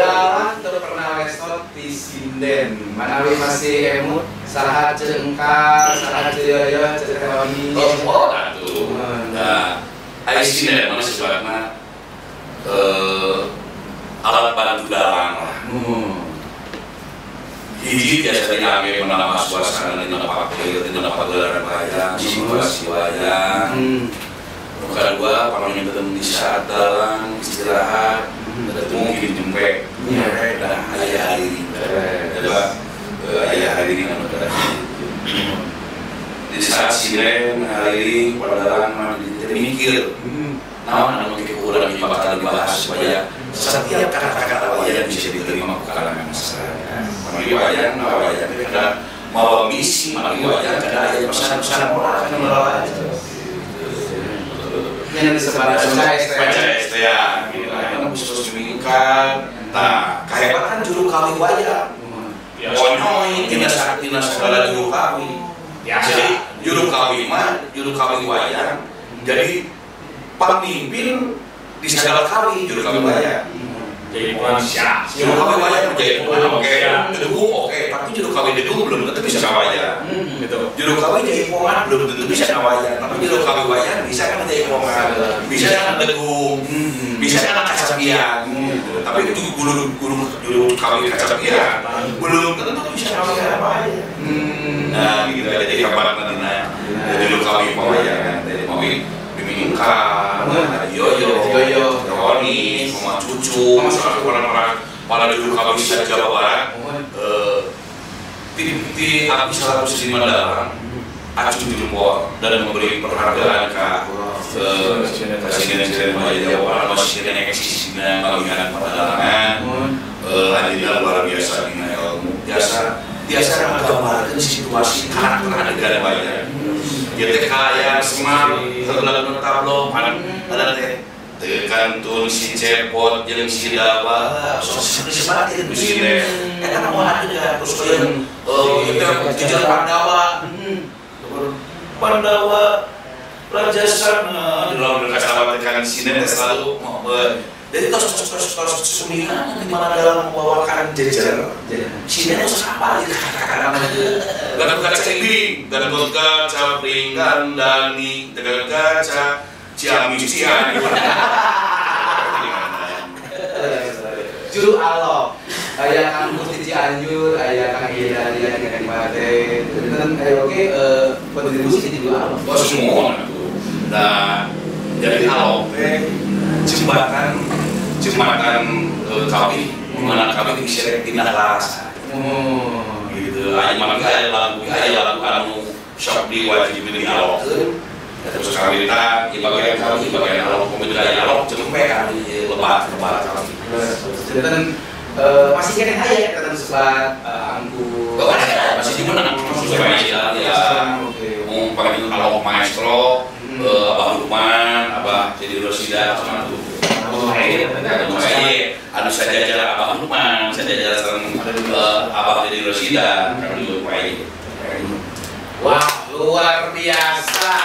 [SPEAKER 3] Dalang teu pernah lesot di sinden. Manawi masih emut saha cengkar, saha ceyoyo, cereoni.
[SPEAKER 1] Oh, atuh. Nah, ai sinden mah sesuatna alat bantu dalang lah. Hiji biasa diambil menambah suasana dina pakelir, dina pagelaran wayang, situasi wayang. Nu kadua panginten di saat dalang istirahat, teu mungkin jempe. Dah aya hariring. Jadi aya hariring anu teh. Di saat siren hariring padalang mah teu mikir. Naon anu kieu urang bakal dibahas supaya setiap kata-kata wayang bisa diterima ku kalangan masyarakat. Mari wayang wayang kada mawa misi, mari wayang kada aya pesan-pesan moral kana moral.
[SPEAKER 3] Yang disebar
[SPEAKER 1] baca ya, gitu. Karena khusus mingkan. Nah, kehebatan juru kawi wayang. Konyoy tina segala juru kawi. Jadi juru kawi mah, juru kawi wayang. Jadi pemimpin Di segala kawi juru kawi wayang.
[SPEAKER 2] Jaipongan siap.
[SPEAKER 1] Juru kawi wayang jaipongan oke, degung oke, tapi juru kawi degung belum tentu bisa wayang.
[SPEAKER 2] Gitu.
[SPEAKER 1] Juru kawi jaipongan belum tentu bisa wayang, tapi juru kawi wayang bisa kan jaipongan, bisa kan degung, bisa kan kacapian. Tapi itu guru juru kawi kacapian belum tentu bisa wayang. Nah, gitu jadi kabar nantinya juru kawi wayangan dari mawi Bimingka, Yoyo, Roni, Mama Cucu, orang-orang para juru kawi Jawa Barat, di abdi 105 dalang, acung jempol dan memberi penghargaan ke presiden Jawa Barat, presiden yang eksisina kawinan padalangan, hadirnya luar biasa dina ilmu, biasa menggambarkan situasi karakter adegan wayang. Jadi kaya Semar, lagu tablo, ada teh kantun si Cepot, jeung si Dawa, sok sebat itu si teh. Eta mah ada terus jeung jejak Pandawa. Pandawa Raja sana dalam kacamata kan sini selalu jadi terus suminan di mana dalam membawakan jejer sini terus apa gitu kata-kata Gatot Kaca Cengding, Gatot Kaca Pringgandani, Gatot Kaca Ciamis Ciamis.
[SPEAKER 3] Juru alok, aya Kang Gusti Cianjur, aya Kang Ida Dia Kabupaten, dan aya oke kontribusi di juru alok.
[SPEAKER 1] Oh semua. Nah, jadi alok teh jembatan kawi, dimana kawi bisa pindah rasa. Gitu. Aya mangga aya lagu anu sok diwajibin dialogkeun. Terus kawitan di bagian kawi, bagian alok, kemudian aya alok jempe anu lebat kawi.
[SPEAKER 3] Dan masih kene aya kata sebat angku.
[SPEAKER 1] Masih di mana? Masih ya. Mau pakai alok maestro, Abah Lukman, Abah jadi Rosida sama tuh. Anu sajajar Abah Lukman, sajajar sareng Abah jadi Rosida, kan dulu wae.
[SPEAKER 3] Wah, luar biasa.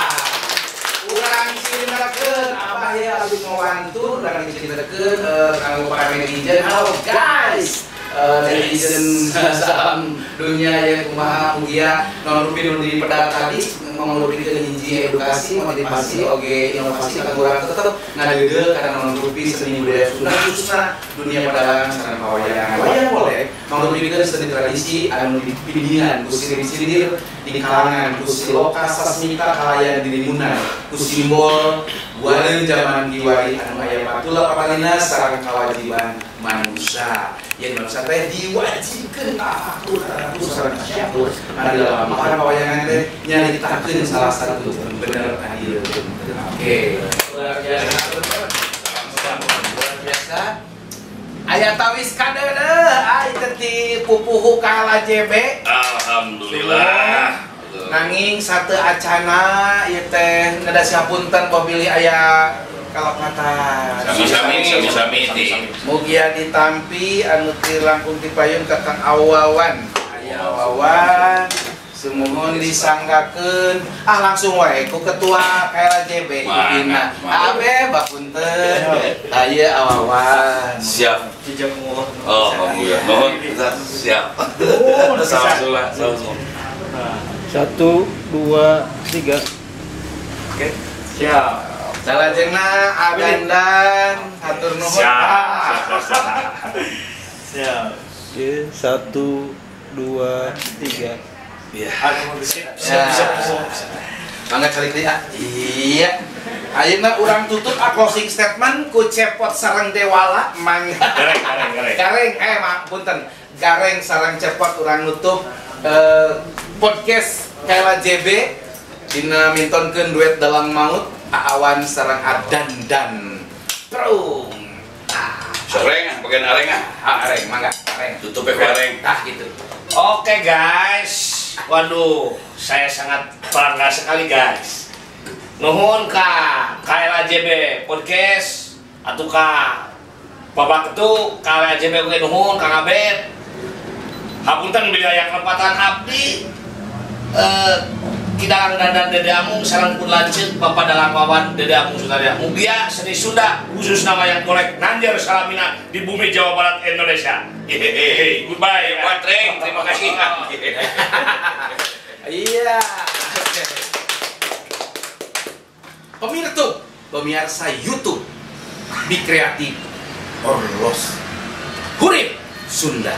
[SPEAKER 3] Urang cintakeun Abah ya abdi ngawantu, urang cintakeun kanggo para netizen. Halo guys. Netizen salam dunia yang kumaha mugia non rupi nu di pedat tadi manglupikeun hiji edukasi, motivasi, oge inovasi kanggo urang tetep ngadeudeuh kana non rupi seni budaya Sunda khususna dunia pedalangan sareng pawayangan. Wayang golek manglupikeun seni tradisi anu dipindingan ku sindir-sindir di kalangan ku siloka sasmita kalayan dirimunan ku simbol buareun jaman kiwari anu aya patula patalina sareng kawajiban manusia. Yang manusia teh diwajibkeun tafakur sareng tasyakur adalah maka pawayangan teh nyaritakeun salah satu bener adil. Oke. Luar biasa. Luar biasa. Aya tawis kadeudeuh ai teh ti pupuhu KLAJB.
[SPEAKER 1] Alhamdulillah.
[SPEAKER 3] Nanging sate acana ieu teh neda siapunten bobilih aya kalepatan.
[SPEAKER 1] Sami-sami.
[SPEAKER 3] Mugia ditampi anu ti langkung ti payun ka Kang Awawan. Aya Awawan sumuhun disanggakeun. Ah langsung wae ku ketua KLJB Dina. Abe bapunten. Aya Awawan.
[SPEAKER 1] Siap. Oh, alhamdulillah. Nuhun. Siap. Sama-sama.
[SPEAKER 5] 1, 2, 3.
[SPEAKER 2] Oke. Siap.
[SPEAKER 3] Salajengna agandan hatur nuhun.
[SPEAKER 2] Siap.
[SPEAKER 5] Oke, 1, 2, 3.
[SPEAKER 1] Iya.
[SPEAKER 3] Siap. Mangga calik deui ah. Iya. Ayeuna urang tutup closing statement ku Cepot sareng Dewala mangga.
[SPEAKER 2] Gareng.
[SPEAKER 3] Gareng punten. Gareng sareng Cepot urang nutup podcast KLJB dina mintonkeun duet dalang maut Aawan sareng Adandan. Prung.
[SPEAKER 1] Soreng bagian areng ah.
[SPEAKER 3] Areng mangga, areng.
[SPEAKER 1] Tutup areng.
[SPEAKER 3] Tah gitu.
[SPEAKER 2] Oke guys. Waduh, saya sangat bangga sekali guys. Nuhun ka KLAJB Podcast atau ka Bapak Ketu KLAJB oge nuhun Kang Abed. Hapunten bila aya kelepatan abdi Ki Dalang Dandan Dede Amung sareng pun lanceuk Bapak Dalang Wawan Dede Amung Sutarya. Mugia seni Sunda khususna wayang golek nanjer salamina di bumi Jawa Barat Indonesia. Hehehe. Goodbye.
[SPEAKER 1] Patreng, terima kasih.
[SPEAKER 3] Iya. Pemirsa, pemirsa YouTube, be creative or lost. Hurip Sunda.